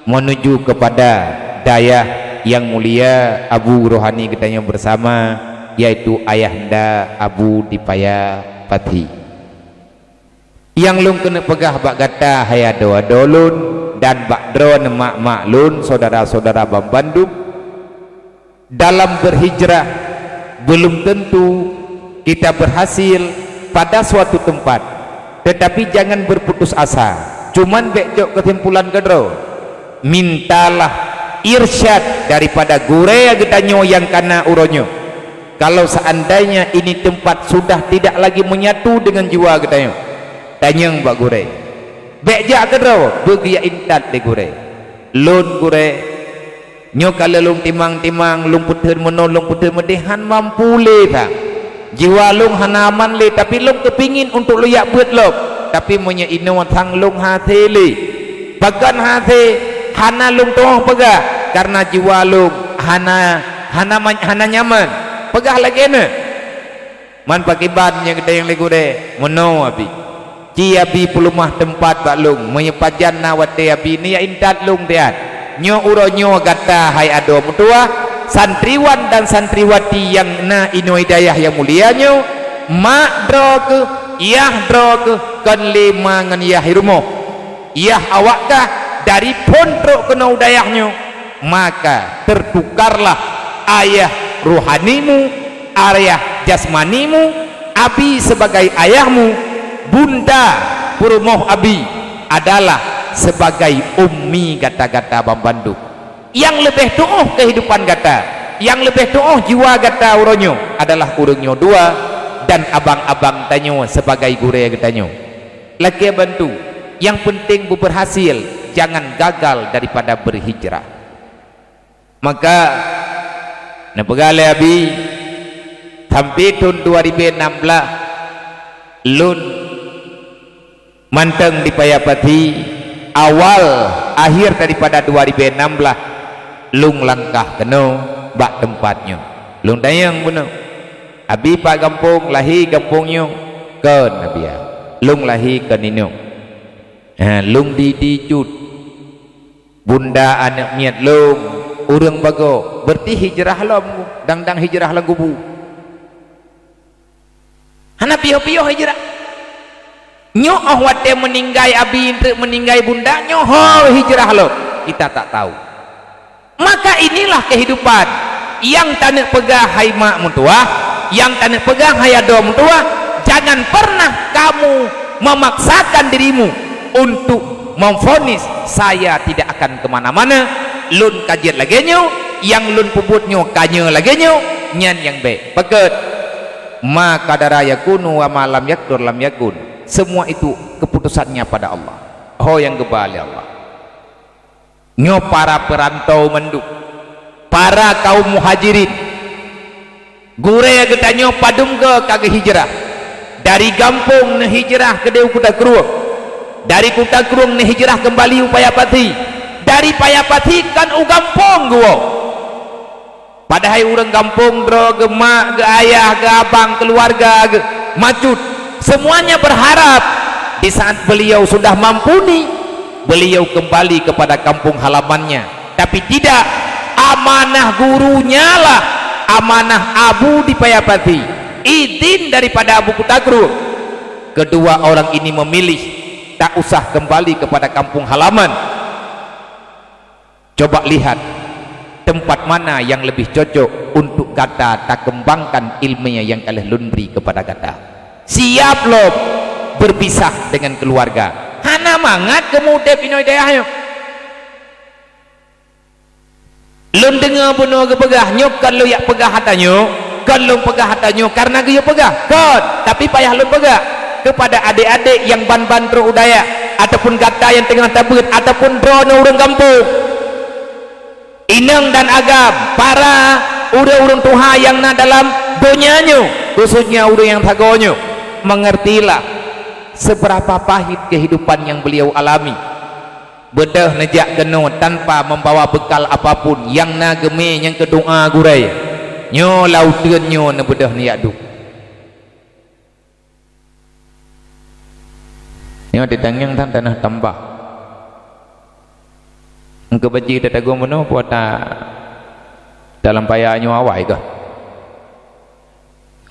menuju kepada dayah yang mulia Abu Rohani geutanyoe bersama, yaitu Ayahanda Abu di Paya Pati. Nyang lôn keuneuk peugah bak gata, hai adoe-adoe lôn, dan bak droeneuh mak-mak lôn, syedara-syedara banmandum, dalam berhijrah, belum tentu kita berhasil pada suatu tempat, tetapi jangan berputus asa. Cuman bèk cok keusimpulan keudroe. Mintalah irsyad daripada gurèe geutanyoe nyang ka na uroe nyoe. Kalau seandainya ini tempat sudah tidak lagi menyatu dengan jiwa geutanyoe, tanyong bak gurèe. Bèk jak keudroe, beugeujak intat lé gurèe. Lôn gurèe, nyoe ka lheueh lôn timang-timang, lôn peutheun meunoe, lôn peutheun meudéh, han mampu lé that. Jiwa lôn hana aman lé, tapi lôn teupingin untuk lôn jak beuet lom. Tapi meunyoe inoe sang lôn hasé lé. Pakon hasé? Hana lôn tuoh peugah, kareuna jiwa lôn hana, hana ma-, hana nyaman. Peugah lagèe nyan. Man pakriban nyang geutanyong lé gurèe, meunoe Abi. Ci Abi peuleumah teumpat bak lôn, meunyoe pajan na watèe Abi neujak intat lôn siat. Nyoe uroe nyoe gata hai adoe meutuwah, santriwan dan santriwati nyang na inoe dayah nyang mulia nyoe, mak droe keuh, yah droe keuh, kon lé ma ngon yah i rumoh. Yah awak kah dari phon trok keunoe u dayah nyoe, maka teutukarlah ayah rohanimu, ayah jasmanimu, Abi sebagai ayahmu, bunda peurumoh Abi adalah sebagai ummi gata-gata banmandum. Nyang leubeh tuoh keuhidupan gata, nyang leubeh tuoh jiwa gata uroe nyoe adalah ureueng nyoe dua dan abang-abang tanyoe sebagai gurèe geutanyoe. Lakèe bantu, nyang peunteng beubeurhasil, jangan gagal daripada berhijrah. Maka, neupeugah lé Abi, sampoe thon dua ribèe nam blah, lôn mantong di Paya Pati, awal akhir daripada dua ribèe nam blah, lôn langkah keunoe bak teumpat nyoe. Lôn tanyong bunoe, Abi pat gampông, lahé gampông nyoe? Kon, Abi, lôn lahé kon inoe. Ha, lôn di, di Cut. Bunda aneuk miet lôn, ureueng bagoe, beureuti hijrah lom, dang-dang hijrah lam kubu. Hana piôh-piôh hijrah. Nyoe óh watèe meuninggai Abi, treuk meuninggai bunda, nyoe ho hijrah lom. Kita tak tahu. Maka inilah kehidupan nyang taneuk peugah hai mak meutuwah, nyang taneuk peugah hai adoe meutuwah, jangan pernah kamu memaksakan dirimu untuk memvonis, "Saya tidak akan ke mana-mana, lôn ka jeuet lagèe nyoe, nyang lôn peubuet nyoe ka nyoe lagèe nyoe," nyan nyang bèk. Pakon, "Ma qadara yakunu wa ma lam yaqdur lam yakun." Semua itu keputusannya pada Allah. Ho nyang geuba lé Allah. Nyoe para peurantau mandum, para kaum muhajirin, gurèe geutanyoe padum goe ka geuhijrah. Dari gampông neuhijrah keudéh u Kuta Krueng, dari Kuta Krueng neuhijrah keumbali u Paya Pati, dari Paya Pati kon u gampông geuwoe. Padahai ureuëng gampông droe geuh mak, geuh ayah, geuh abang, keuluwarga, geuh macut, semuanya berharap di saat beliau sudah mampu ni, beliau kembali kepada kampung halamannya. Tapi tidak, amanah gurunya lah, amanah Abu di Paya Pati, izin daripada Abu Kuta Krueng. Kedua orang ini memilih tak usah kembali kepada kampung halaman. Coba lihat tempat mana yang lebih cocok untuk gata takembangkan ilmu yang ka lheueh lôn bri kepada gata. Siap lom berpisah dengan keluarga. Hana mangat keumudeb inoe dayah nyoe. Lôn deungoe bunoe geupeugah, nyoe kon lôn jak peugah ata nyoe, kon lôn peugah ata nyoe karena geuyue peugah, kon, tapi payah lôn peugah kepada adék-adék nyang ban-ban trok u dayah, ataupun gata nyang teungoh tabeuet, ataupun droeneuh ureuëng gampông. Inong dan agam, para ureuëng-ureuëng tuha nyang na dalam donya nyoe, khususnya ureuëng nyang sagoe nyoe, mengertilah seberapa pahit kehidupan yang beliau alami. Beudôh neujak keunoe tanpa membawa bekal apapun, nyang na geumé nyang keu doa gurée. Nyoe lam uteuen nyoe neubeudôh neujak duek. Nyoe di tangieng tan tanoh tambah. Engkeu baji tatagong bunoe puata dalam paya nyoe awai kah?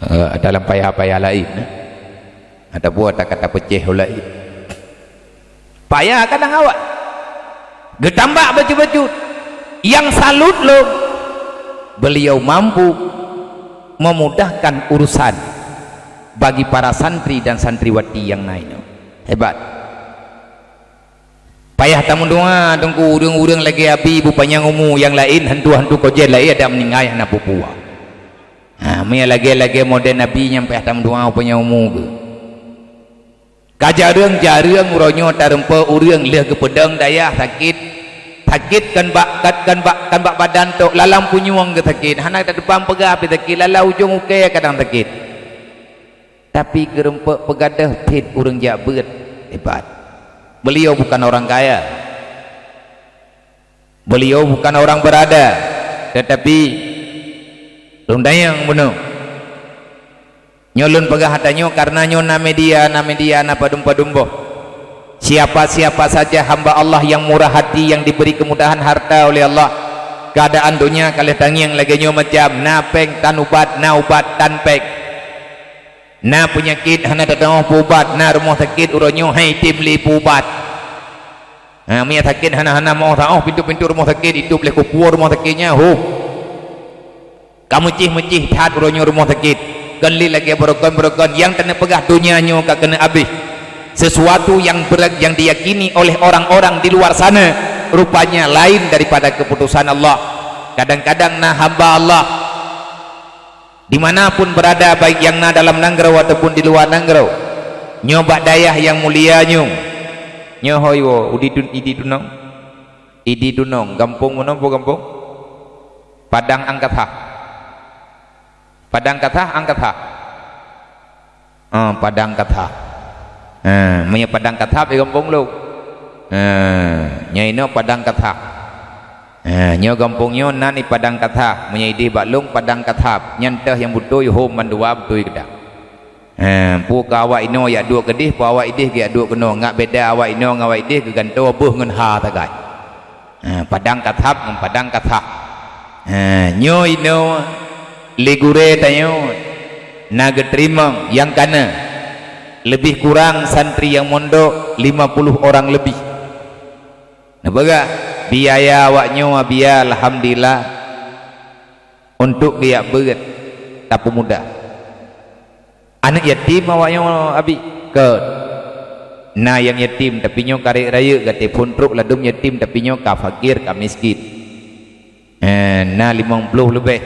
Eh, dalam paya-paya laén, eh. Ataupun ata kata peucéh laén. Paya kadang awak geutambak bacut-bacut. Nyang salut lom, beliau mampu memudahkan urusan bagi para santri dan santriwati nyang na inoe. Hebat. Payah tameudoa, Teungku, ureuëng-ureuëng lagée Abi bupanyang umu nyang laén, hantu-hantu kojén laén adak meuninggai hana peue-peue. Ha, meunyo lagée-lagée model Nabi nyan payah tameudoa upanya umu geuh. Ka jareueng-jareueng uroe nyoe tareumpok ureuëng lheueh geupeudong dayah sakét. Sakét kon bak, kon, kon bak, kon bak badan tok, lalam punyueng geuh sakét. Hana tateupeue peugah pih sakét, lalam ujong ukée kadang sakét. Tapi geureumpok peugadôh phét ureuëng jak beuet, hebat. Beliau bukan orang kaya. Beliau bukan orang berada, tetapi lôn tanyong bunoe. Nyoe lôn peugah ata nyoe karena nyoe na media, na media, na padum-padum boh. Siapa-siapa saja hamba Allah yang murah hati, yang diberi kemudahan harta oleh Allah, keadaan dunia ka lheueh tangieng lagée nyoe macam, na péng tan ubat, na ubat tan péng. Na peunyakét hana teutoh peuubat, na rumoh sakét uroe nyoe hai tem lé peuubat. Ha, meunyo sakét hana-hana meuoh saoh pintoe-pintoe rumoh sakét, itôb lé kupuo rumoh sakét nyan, huh. Ka meucih-meucih that uroe nyoe rumoh sakét. Kon lé lagée beurukon-beurukon nyang teuneupeugah donya nyoe ka keuneuk abéh. Sesuatu yang ber-, yang diyakini oleh orang-orang di luar sana, rupanya lain daripada keputusan Allah. Kadang-kadang na hamba Allah di mana pun berada, baik nyang na dalam nanggroe ataupun di luwa nanggroe. Nyoe bak dayah nyang mulia nyoe. Nyoe hôi woe, Idi Tun-, Idi Tunong. Idi Tunong, gampông meunoe po gampông? Padang Angkathah. Padang Kathah, Angkathah. Ah, Padang Kathah. Ah, meunyo Padang Kathah di gampông lôn. Ah, nyoe inoe Padang Kathah. Ha, nyoe gampông nyoe nan di Padang Kathah. Meunyoe idéh bak lôn Padang Kathah, nyan teuh nyang beutôi hom mandua beutôi keudang. Ha, peue ka awak inoe jak duek keudéh, peue awak idéh geujak duek keunoe. Ngat beda awak inoe ngon awak idéh geugantoe beuh ngon ha sagai. Ha, Padang Kathah ngon Padang Kathah. Ha, nyoe inoe lé gurée tanyoe na geuteurimong nyang kana lebih kurang santri nyang mondok lima puluh orang lebih. Neupeugah, biaya awak nyoe, biaya alhamdulillah, untuk geujak beuet tapeumudah. Aneuëk yatim awak nyoe, Abi, kon. Na nyang yatim, tapi nyoe ka rayeuk-rayeuk, gata phon trok ladum yatim, tapi nyoe ka fakir, ka miskin. Eh, na limong ploh leubeh.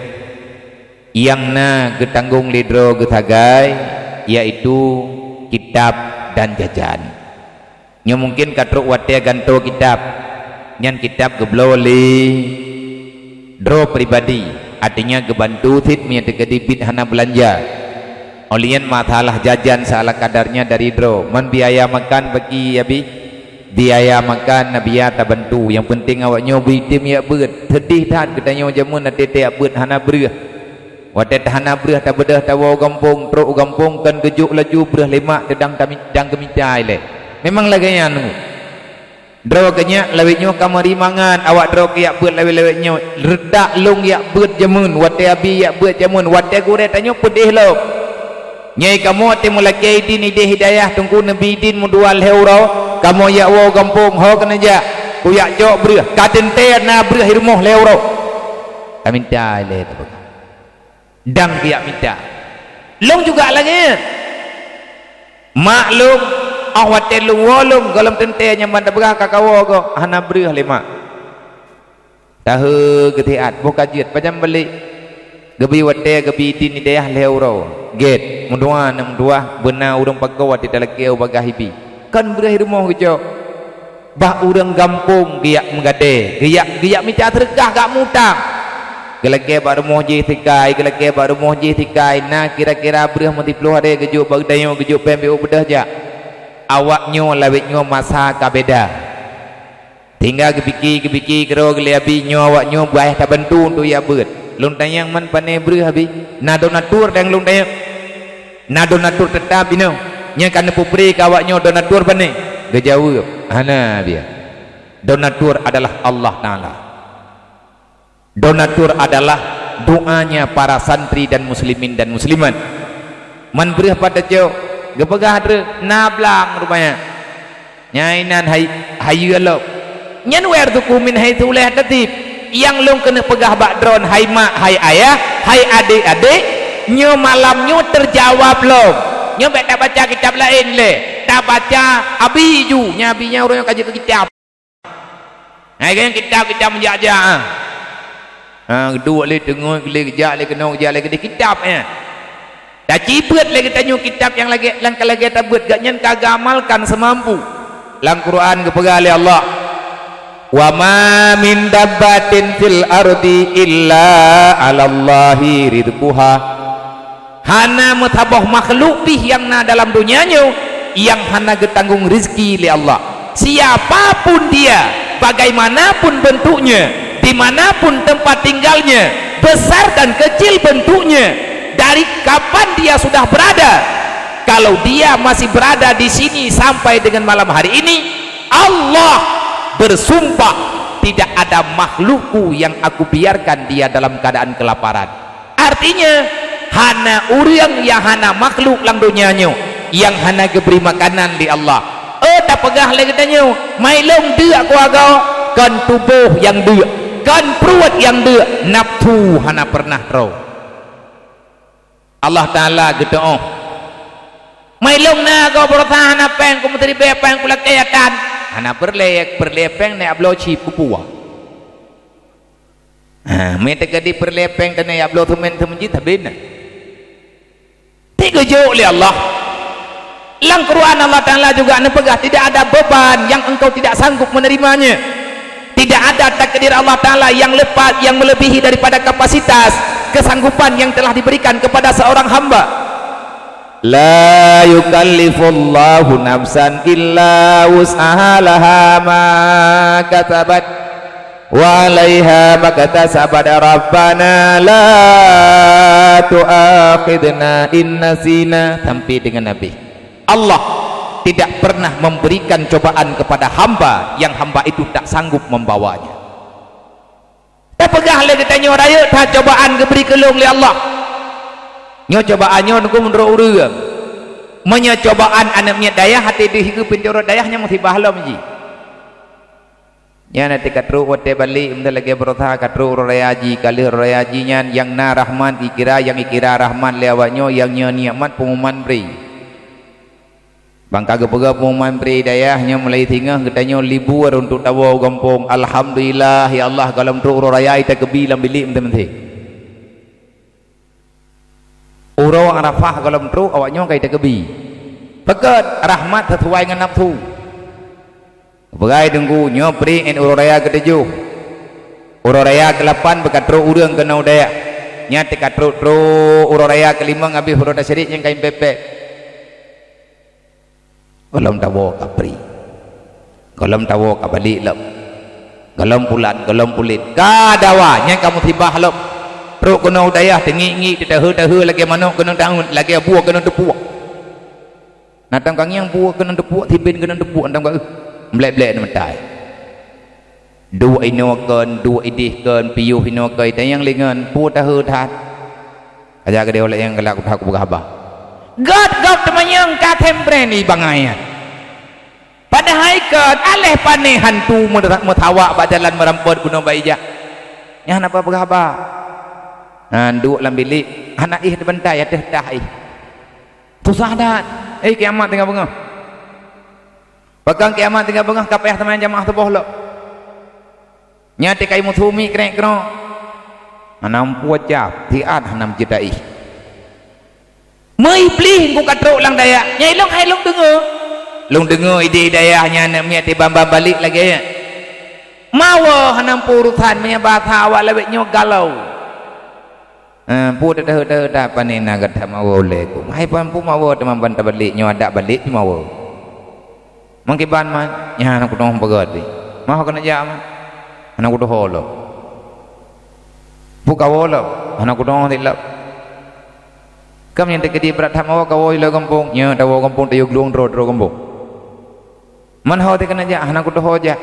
Nyang na geutanggong lé droe geusagai, yaitu kitab dan jajan. Nyoe mungken ka trok watée gantoe kitab. Nyan kitab geubloe lé droe pribadi, artinya geubantu cit meunyoe teukeudi bit hana beulanja. Óh lheueh nyan masalah jajan seala kadarnya dari droe. Man biaya makan bagi Abi, Biaya makan na biaya tabantu, nyang peunteng awaknyoe bri tem jak beuet. Seudeh that geutanyoe jameun na teutek jak beuet hana breueh. Watée tahana breueh tabeudôh tawoe u gampông, trok u gampông kon geujok laju breueh lé mak teudang tami-, dang geumita ilée. Memang lagée nyan. Droe keu nyak lawét nyoe ka meuri mangat, awak droe keu jak beuet lawét-lawét nyoe. Reutak lôn jak beuet jameun, watée abi jak beuet jameun, watée gurée tanyoe peudeh lom. Nyai kamoe teuh meulakée idin ideh hidayah teungku neubi idin meudua lhée uroe, kamoe jak woe u gampông ho keuneuk jak, kujak cok breueh, ka teuntée na breueh i rumoh lhée uroe. Ka mita ilée teupeugah. Dang kujak mita. Lôn juga lagée nyan. Mak lôn, óh watée lôn woe lôn gohlom teuntée nyan ban tapeugah ka kawoe goe, hana breueh lé mak. Tahe geuteuat boh ka jeuet pajan balek. Geubi watée geubi idin idayah lhée uroe. Gét, meudua na meudua beuna ureuëng pagoe watée talakée u bagaih ibi. Kon breueh i rumoh geucok. Bah ureuëng gampông geujak meugadée, geujak, geujak mita seureukah gak mutang. Geulakée bak rumoh jih sikai, geulakée bak rumoh jih sikai, na kira-kira breueh meusiploh haré geujok bak geutanyoe geujok péng beu beudôh jak. Awaknyoe lawét nyoe masa ka beda. Tinggai geupike, geupike keudroe geulée abi nyoe awaknyoe beuaih tabantu untuk jak beuet. Lôn tanyong man pané breueh abi? Na donatur dang lôn tanyong. Na donatur teutap inoe nyang ka neupeupré keu awaknyoe donatur pané? Geujaweueb, hana biya. Donatur adalah Allah Taala. Donatur adalah doanya para santri dan muslimin dan muslimat. Man breueh pat tacok, geupeugah treuk na blang rupanya. Nyang inan hai, hayeue lom. Nyan wa yarzuqhu min haitsu la yahtasib. Nyang lôn keuneuk peugah bak droen, hai mak, hai ayah, hai adék-adék, nyoe malam nyoe teujaweueb lom. Nyoe bék tabaca kitab laén lé. Tabaca Abi ju, nyang Abi nyan ureuëng nyang ka jeuet keu kitab. Hai, kan kitab-kitab meujak-jak, ah. Ha, geuduek lé teungeut, lé geujak lé keunoe, geujak lé keudeh kitab, eh. Tacibeuet lé geutanyoe kitab nyang lagée, nyang ka lagée tabeuet, gobnyan ka geuamalkan seumampu. Lam Quran geupeugah lé Allah, "Wa ma min dabbatin fil ardi illa 'alallahi rizquha." Hana meusaboh makhluk pih nyang na dalam donya nyoe nyang hana geutanggong rezeki lé Allah. Siapa pun dia, bagaimanapun bentuknya, di mana pun tempat tinggalnya, besar dan kecil bentuknya, dari kapan dia sudah berada, kalau dia masih berada di sini sampai dengan malam hari ini, Allah bersumpah, tidak ada makhlukku yang aku biarkan dia dalam keadaan kelaparan. Artinya, hana ureuëng nyang hana makhluk lam donya nyoe nyang hana geubri makanan lé Allah. Oh, tapeugah lé geutanyoe, mai lôn deuk keuluwarga, kon tuboh nyang deuk, kon pruet nyang deuk, nafsu hana pernah troe. Allah Taala geuteuoh, "Mai lôn na goe beurosa hana péng, kumeuteurimong péng kulakée atan." Hana peureulée, peureulée péng nyak bloe cit kupuwoe. Ha, meuteukadi peureulée péng tanyoe jak bloe seumén seumeujid habéh na. Ti geujok lé Allah. Lam Quran Allah Taala juga neupeugah, "Tidak ada beban yang engkau tidak sanggup menerimanya." Tidak ada takdir Allah Taala yang lepas, yang melebihi daripada kapasitas, kesanggupan yang telah diberikan kepada seorang hamba. La yukallifullahu nafsan illa wus'aha, laha ma kasabat wa 'alaiha maktasabat. Rabbana la tu'akhidna in nasina, sampai dengan habis. Allah tidak pernah memberikan cobaan kepada hamba yang hamba itu tak sanggup membawanya. Tapeugah lé geutanyoe rayeuk that cobaan geubri keu lôn lé Allah. Nyoe cobaan nyoe teungku meunurot ureuëng. Meunyoe cobaan aneuëk miet dayah até deuh hireuen pintoe rot dayah nyan musibah lom jih. Nyan até ka trok watée balek, meunyoe lagée beurosa ka trok uroe raya jih, ka lheueh uroe raya jih nyan nyang na rahmat ikira, nyang ikira rahmat lé awaknyoe, nyang nyoe nikmat pengumuman bri. Ban ka geupeugah pengumuman bri dayah nyoe mulai singoh geutanyoe libur untuk tawoe u gampông. Alhamdulillah, ya Allah, gohlom trok uroe raya ita keubi lam bilék meuntée-meuntée. Uroe Arafah gohlom trok awaknyoe ka ita keubi. Peugét rahmat sisuai ngon nafsu. Peugah teungku, nyoe bri 'et uroe raya keutujoh. Uroe raya keulapan beuka trok ureuëng keunoe u dayah. Nyan teuka trok-trok uroe raya keulimong habéh uroe tasyrik nyang ka impépét. Gohlom tawoe ka bri. Gohlom tawoe ka balek lom. Gohlom pulan, gohlom pulen. Ka dawa, nyan ka musibah lom. Trok keunoe u dayah, teungiek-ngiek, teuteuheu-teuheu lagée manok keuneuk taun, lagée buoh keuneuk teupuek. Na tam ka ngieng buoh keuneuk teupuek, siben keuneuk teupuek, na tam ka, eh, blek-blek na meutai. Duek inoe kon, duek ideh kon, piôh inoe kon, tanyong lé ngon, peue taheu that. Aja keudeh ulée nyang galak kupeugah haba. Göt gob teumanyong ka tempreng di bangai nyan. Padahai kon aléh pané hantu meusa-, meusawak bak jalan meurampot bunoe bak ija. Nyan hana peugah haba. Nyan duek lam bilék, hana éh teubantai ateueh tah éh. Susah that. Eh, kiamat teungoh beungoh. Pakon kiamat teungoh beungoh ka payah teuma jamaah tuboh lom. Nyan teuka musu mi krek-krok. Hana meupucah, siat hana meuceuta ih. Meu Iblih engku ka trok lam dayah, nyang ilong hai lôn deungoe. Lôn deungoe ideh dayah nyan miet tibamba balek lagée nyan. Mawoe hana meupurusan meunyoe basa awak lawét nyoe galau. Eh, peue teuh-teuh that pane na gata mawoe ulée ku. Hai pan peue mawoe teuma ban tabalek nyoe adak balek pih mawoe. Mangkiban man, nyan hana kutuho peugah teuh. Mawoe keuneuk jak man. Hana kutuho lom. Peue kawoe lom, hana kutuho silop. Kam nyang teukeudi brat that mawoe kawoe ilée gampông, nyoe tawoe gampông tayue glung droe-droe gampông. Man ho teuh keuneuk jak, hana kutuho jak.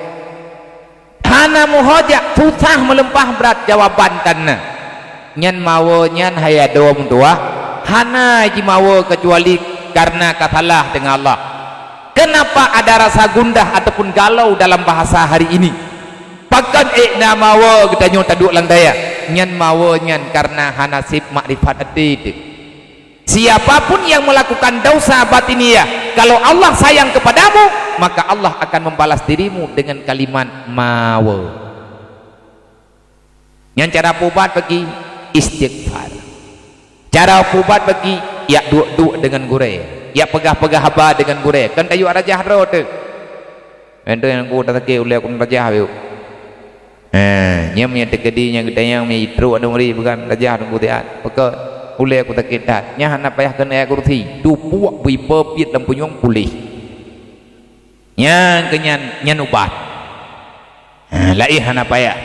Hana meuho jak, susah meuleumpah brat jawaban tan na. Nyan mawoe nyan hai adoe meutuwah, hana jimawoe keucuali kareuna ka salah deungon Allah. Kenapa ada rasa gundah ataupun galau dalam bahasa hari ini? Pakon ék na mawoe geutanyoe taduek lam dayah? Nyan mawoe nyan kareuna hana sép makrifat até teuh. Siapa pun yang melakukan dosa batiniah, kalau Allah sayang kepadamu, maka Allah akan membalas dirimu dengan kalimat mawoe. Nyan cara pubat bagi istighfar. Cara pubat bagi yak duek-duek dengan gurée, yak peugah-peugah haba dengan gurée. Kan tayue rajah droe teuh. Entong nyang ku tasakét ulée ku rajah yuk. Eh, nyan meunyoe teukeudi nyang geutanyong mi trok aneuk murit bukan rajah teungku tiat. Peuka ulée ku sakét that. Nyan hana payah keuneuk ayat kursi. Tupuak bui peupiet lam punyueng puléh. Nyan keu nyan, nyan ubat. Ha, laén hana payah.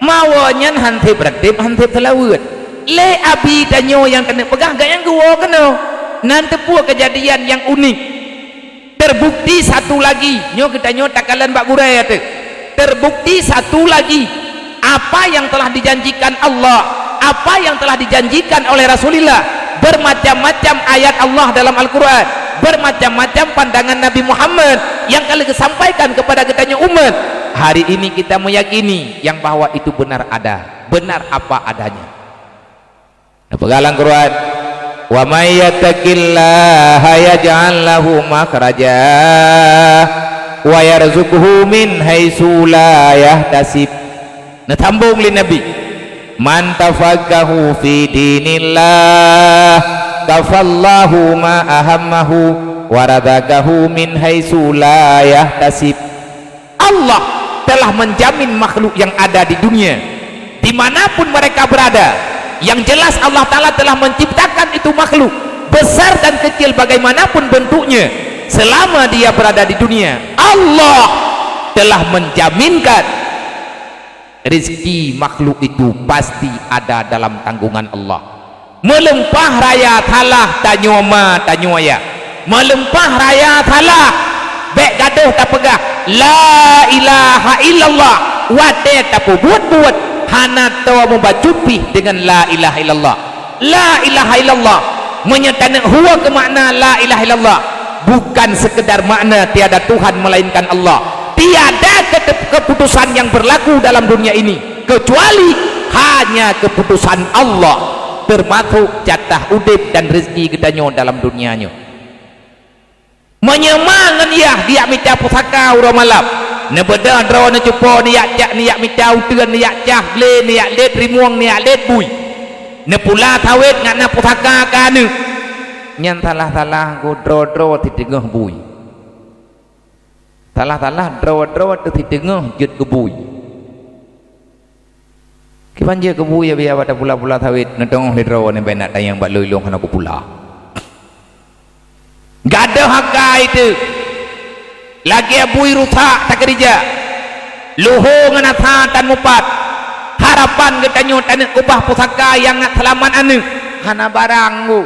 Mawoe nyan han sép reuteb, han sép seulaweuet. Lé abi tanyoe nyang keuneuk peugah gayang geuwoe keunoe. Nan teupeue keujadian nyang unik. Terbukti satu lagi, nyoe geutanyoe takalon bak gurée teuh. Terbukti satu lagi, apa yang telah dijanjikan Allah, apa yang telah dijanjikan oleh Rasulullah, bermacam-macam ayat Allah dalam Al-Quran, bermacam-macam pandangan Nabi Muhammad yang kali sampaikan kepada geutanyoe umat. Hari ini kita meyakini yang bahwa itu benar ada, benar apa adanya. Neupeugah lam Quran, "Wa may yattaqillaha yaj'al lahu makhraja wa yarzuqhu min haitsu la yahtasib." Neusambong lé Nabi, "Man tafaqahu fi dinillah kafallahu ma ahammahu wa razaqahu min haitsu la yahtasib." Allah telah menjamin makhluk yang ada di dunia, di mana pun mereka berada. Yang jelas, Allah Ta'ala telah menciptakan itu makhluk, besar dan kecil bagaimanapun bentuknya, selama dia berada di dunia, Allah telah menjaminkan rezeki makhluk itu pasti ada dalam tanggungan Allah. Meuleumpah raya salah tanyoe ma tanyoe yah. Meuleumpah raya salah, bék gadôh tapeugah, "La ilaha illallah." Watée tapeubuet-buet, hana toe mubacut pih deungon la ilaha illallah. La ilaha illallah, meunyoe taneuk hue keu makna la ilaha illallah, bukan sekedar makna tiada Tuhan melainkan Allah. Tiada kete-, keputusan yang berlaku dalam dunia ini kecuali hanya keputusan Allah, termasuk jatah udeb dan rezeki geutanyoe dalam dunia nyoe. Meunyoe ma ngon yah geujak mita pusaka uroe malam, neubeudôh droe neucupo neujak cak, neujak mita uteuen, neujak cah glé, neujak lét rimueng, neujak lét bui, neupula sawét ngon na pusaka keu aneuk, nyan salah-salah droe-droe siteungoh bui. Salah-salah droe-droe teuh siteungoh jeuet keu bui. Kiban jeuet keu bui, ya biasa bak tapula-pula sawét, neuteungoh lé droe nibak na tanyong bak lôn, ilôn hana kupula. Gadôh akai teuh. Lagée bui rusak takeurija, luho ngon asa tan mupat. Harapan geutanyoe taneuk ubah pusaka nyang ngat seulamat aneuk, hana barang gu.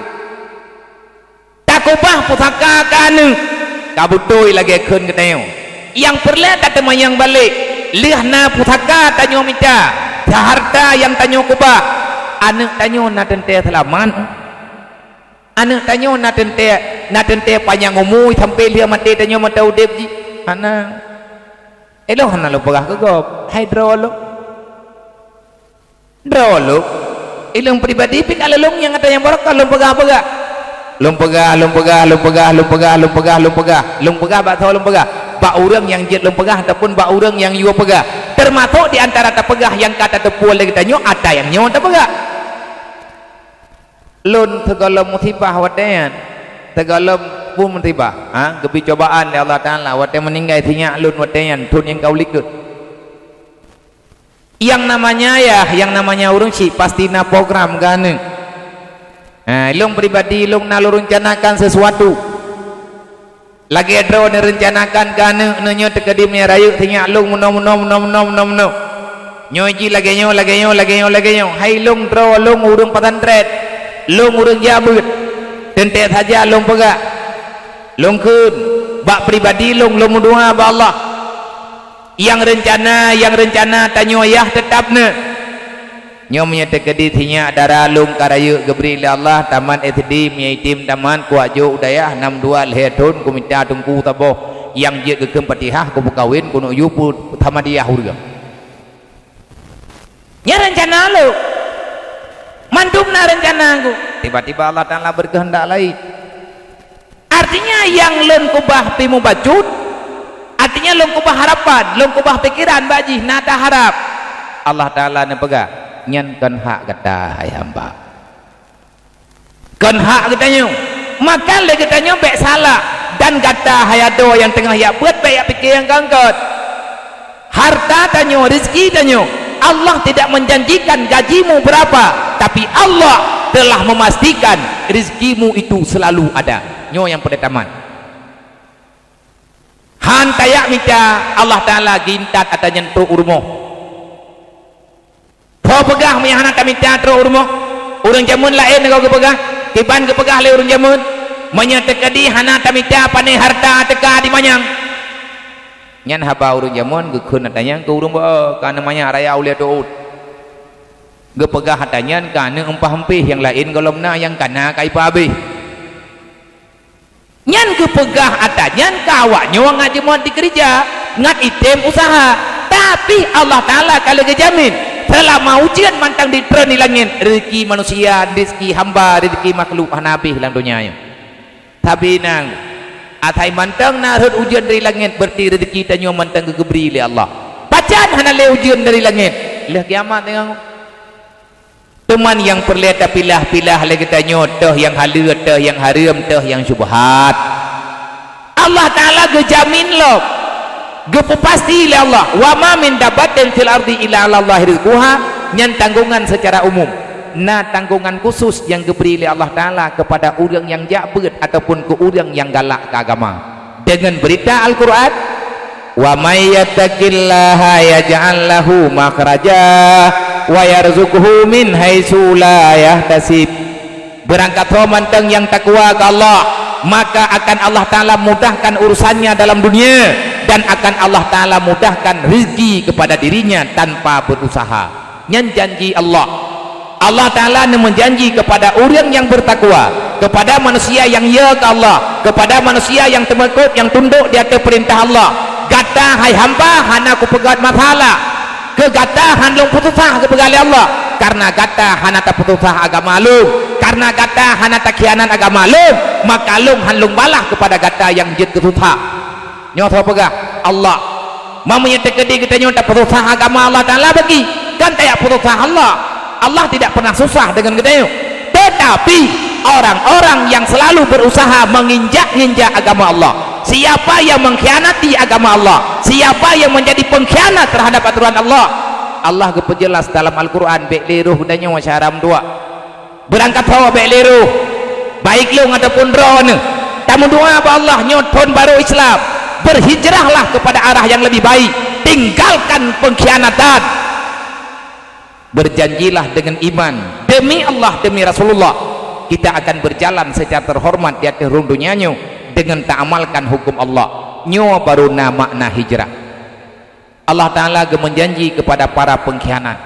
Takubah pusaka keu aneuk, ka beutôi lagée kheun geutanyoe. Nyang peureulée tateumanyong balek, lheueh na pusaka tanyoe mita, hareuta nyang tanyoe kubah, aneuk tanyoe na teuntée seulamat? Aneuk tanyoe na teuntée, na teuntée panyang umu sampoe lheueh maté tanyoe mata udeb jih? Hana. Ilong hana lôn peugah keu gob, hai droe lôn. Droe lôn. Ilong pribadi pih ka lôn nyang ata nyang barokah lôn peugah-peugah. Lôn peugah, lôn peugah, lôn peugah, lôn peugah, lôn peugah, lôn peugah. Lôn peugah bak soe lôn peugah? Bak ureuëng nyang jeuet lôn peugah ataupun bak ureuëng nyang yue peugah? Teumasok di antara tapeugah nyang ka tateupeue lé geutanyoe ata nyang nyoe tapeugah. Lôn sigohlom musibah watée nyan, sigohlom peue musibah, ha, geubri cobaan lé Allah Taala, watée meuninggai sinyak lôn watée nyan, thon nyang ka u likot. Nyang namanya ayah, nyang namanya ureuëng syik, pasti na program keu aneuk. Ha, lôn pribadi, lôn na lôn reuncanakan sesuatu. Lagée droe neureuncanakan keu aneuk neuh nyoe teukeudi meunyoe rayeuk sinyak lôn meunoe, meunoe, meunoe, meunoe, meunoe, meunoe. Nyoe jih lagée nyoe, lagée nyoe, lagée nyoe, lagée nyoe. Hai lôn droe lôn ureuëng pesantren, lôn ureuëng jak beuet. Teuntée saja lôn peugah. Lôn kheun, bak pribadi lôn, lôn meudoa bak Allah. Nyang reuncana, nyang reuncana tanyoe yah teutab neuh. Nyoe meunyoe teukeudi sinyak dara lôn ka rayeuk geubri lé Allah tamat S D, meunyoe item tamat kuwajok u dayah nam dua lhée thon kumita teungku saboh nyang jeuet geukheun Fatihah, kupeukawen, kuneuk yue pu-, Muhammadiyah ureuëng. Nyan reuncana lôn. Mandum na reuncana ku. Tiba-tiba Allah Taala beukeuheundak laén. Artinya nyang lôn kubah pih mubacut, artinya lôn kubah harapan, lôn kubah pikeran bak jih na taharap. Allah Taala neupeugah, "Nyan kon hak gata, hai hamba. Kon hak geutanyoe. Maka lé geutanyoe bék salah, dan gata hai adoe nyang teungoh jak beuet bék jak pike nyang keungkot." Harta tanyoe, rezeki tanyoe, Allah tidak menjanjikan gajimu berapa, tapi Allah telah memastikan rezekimu itu selalu ada. Nyoe nyang peureutama. Han tajak mita, Allah Taala geuintat ata nyan trok u rumoh. Ho peugah meunyoe hana tamita trok u rumoh? Ureuëng jameun laén goe geupeugah, kiban geupeugah lé ureuëng jameun, meunyoe teukeudi hana tamita pané harta teuka dimanyang. Nyan haba ureuëng jameun geukheun ata nyan keu ureuëng beuo, ka neumanyak raya ulée teuôt. Geupeugah ata nyan ka aneuk eumpah-eumpéh nyang laén gohlom na nyang kana ka ipa habéh. Nyan geupeugah ata nyan ka awaknyoe ngat jeuet dikeurija, ngat item useuha. Tapi Allah Taala ka lheueh geujamin, seulama ujeuen mantong jitreun di langét, rezeki manusia, rezeki hamba, rezeki makhluk hana habéh lam donya nyoe. Sabe na, asai mantong na rhot ujeuen dari langét, berarti rezeki tanyoe mantong geugeubri lé Allah. Pajan hana lé ujeuen dari langét? Lheueh kiamat teungoh. Teuma nyang peureulée tapilah-pilah lé geutanyoe, toh nyang haleue, toh nyang hareuem, toh nyang syubhat. Allah Taala geujamin lom, geupeupasti lé Allah, "Wa ma min dabbatin fil ardi illa 'alallahi rizquha," nyan tanggongan seucara umum. Na tanggongan khusos nyang geubri lé Allah Taala keupada ureuëng nyang jak beuet ataupun keu ureuëng nyang galak keu agama. Deungon beurita Al-Qur'an, "Wa may yattaqillaha yaj'al lahu makhraja wa yarzuqhu min haitsu la yahtasib." Beurangkat soe mantong nyang takwa keu Allah, maka akan Allah Taala mudahkan urusannya dalam dunia, dan akan Allah Taala mudahkan rezeki kepada dirinya tanpa berusaha. Nyan janji Allah. Allah Taala neumeujanji keupada ureuëng nyang beurtakwa, keupada manusia nyang yö keu Allah, keupada manusia nyang teumeukot, nyang tundok di ateueh peurintah Allah, "Gata hai hamba hana kupeugét masalah. Keu gata han lôn peususah," geupeugah lé Allah, "kareuna gata hana tapeususah agama lôn, kareuna gata hana takhianat agama lôn, maka lôn han lôn balah keupada gata nyang jeuet keu susah." Nyoe soe peugah? Allah. Meunyoe teukeudi geutanyoe tapeususah agama Allah Taala bagi, kan tajak peususah Allah. Allah tidak pernah susah deungon geutanyoe. Tetapi, orang-orang yang selalu berusaha menginjak-injak agama Allah, siapa yang mengkhianati agama Allah, siapa yang menjadi pengkhianat terhadap aturan Allah, Allah geupeujeulaih dalam Al-Qur'an, bék lé roh geutanyoe syedara meutuah. Beurangkat ho bék lé roh, baik lôn ataupun droeneuh, tameudoa bak Allah nyoe thon barô Islam. Berhijrahlah kepada arah yang lebih baik. Tinggalkan pengkhianatan. Berjanjilah dengan iman, demi Allah, demi Rasulullah, kita akan berjalan secara terhormat di atas rhueng dunia nyoe dengan taamalkan hukum Allah. Nyoe baru na makna hijrah. Allah Ta'ala geumeujanji kepada para pengkhianat,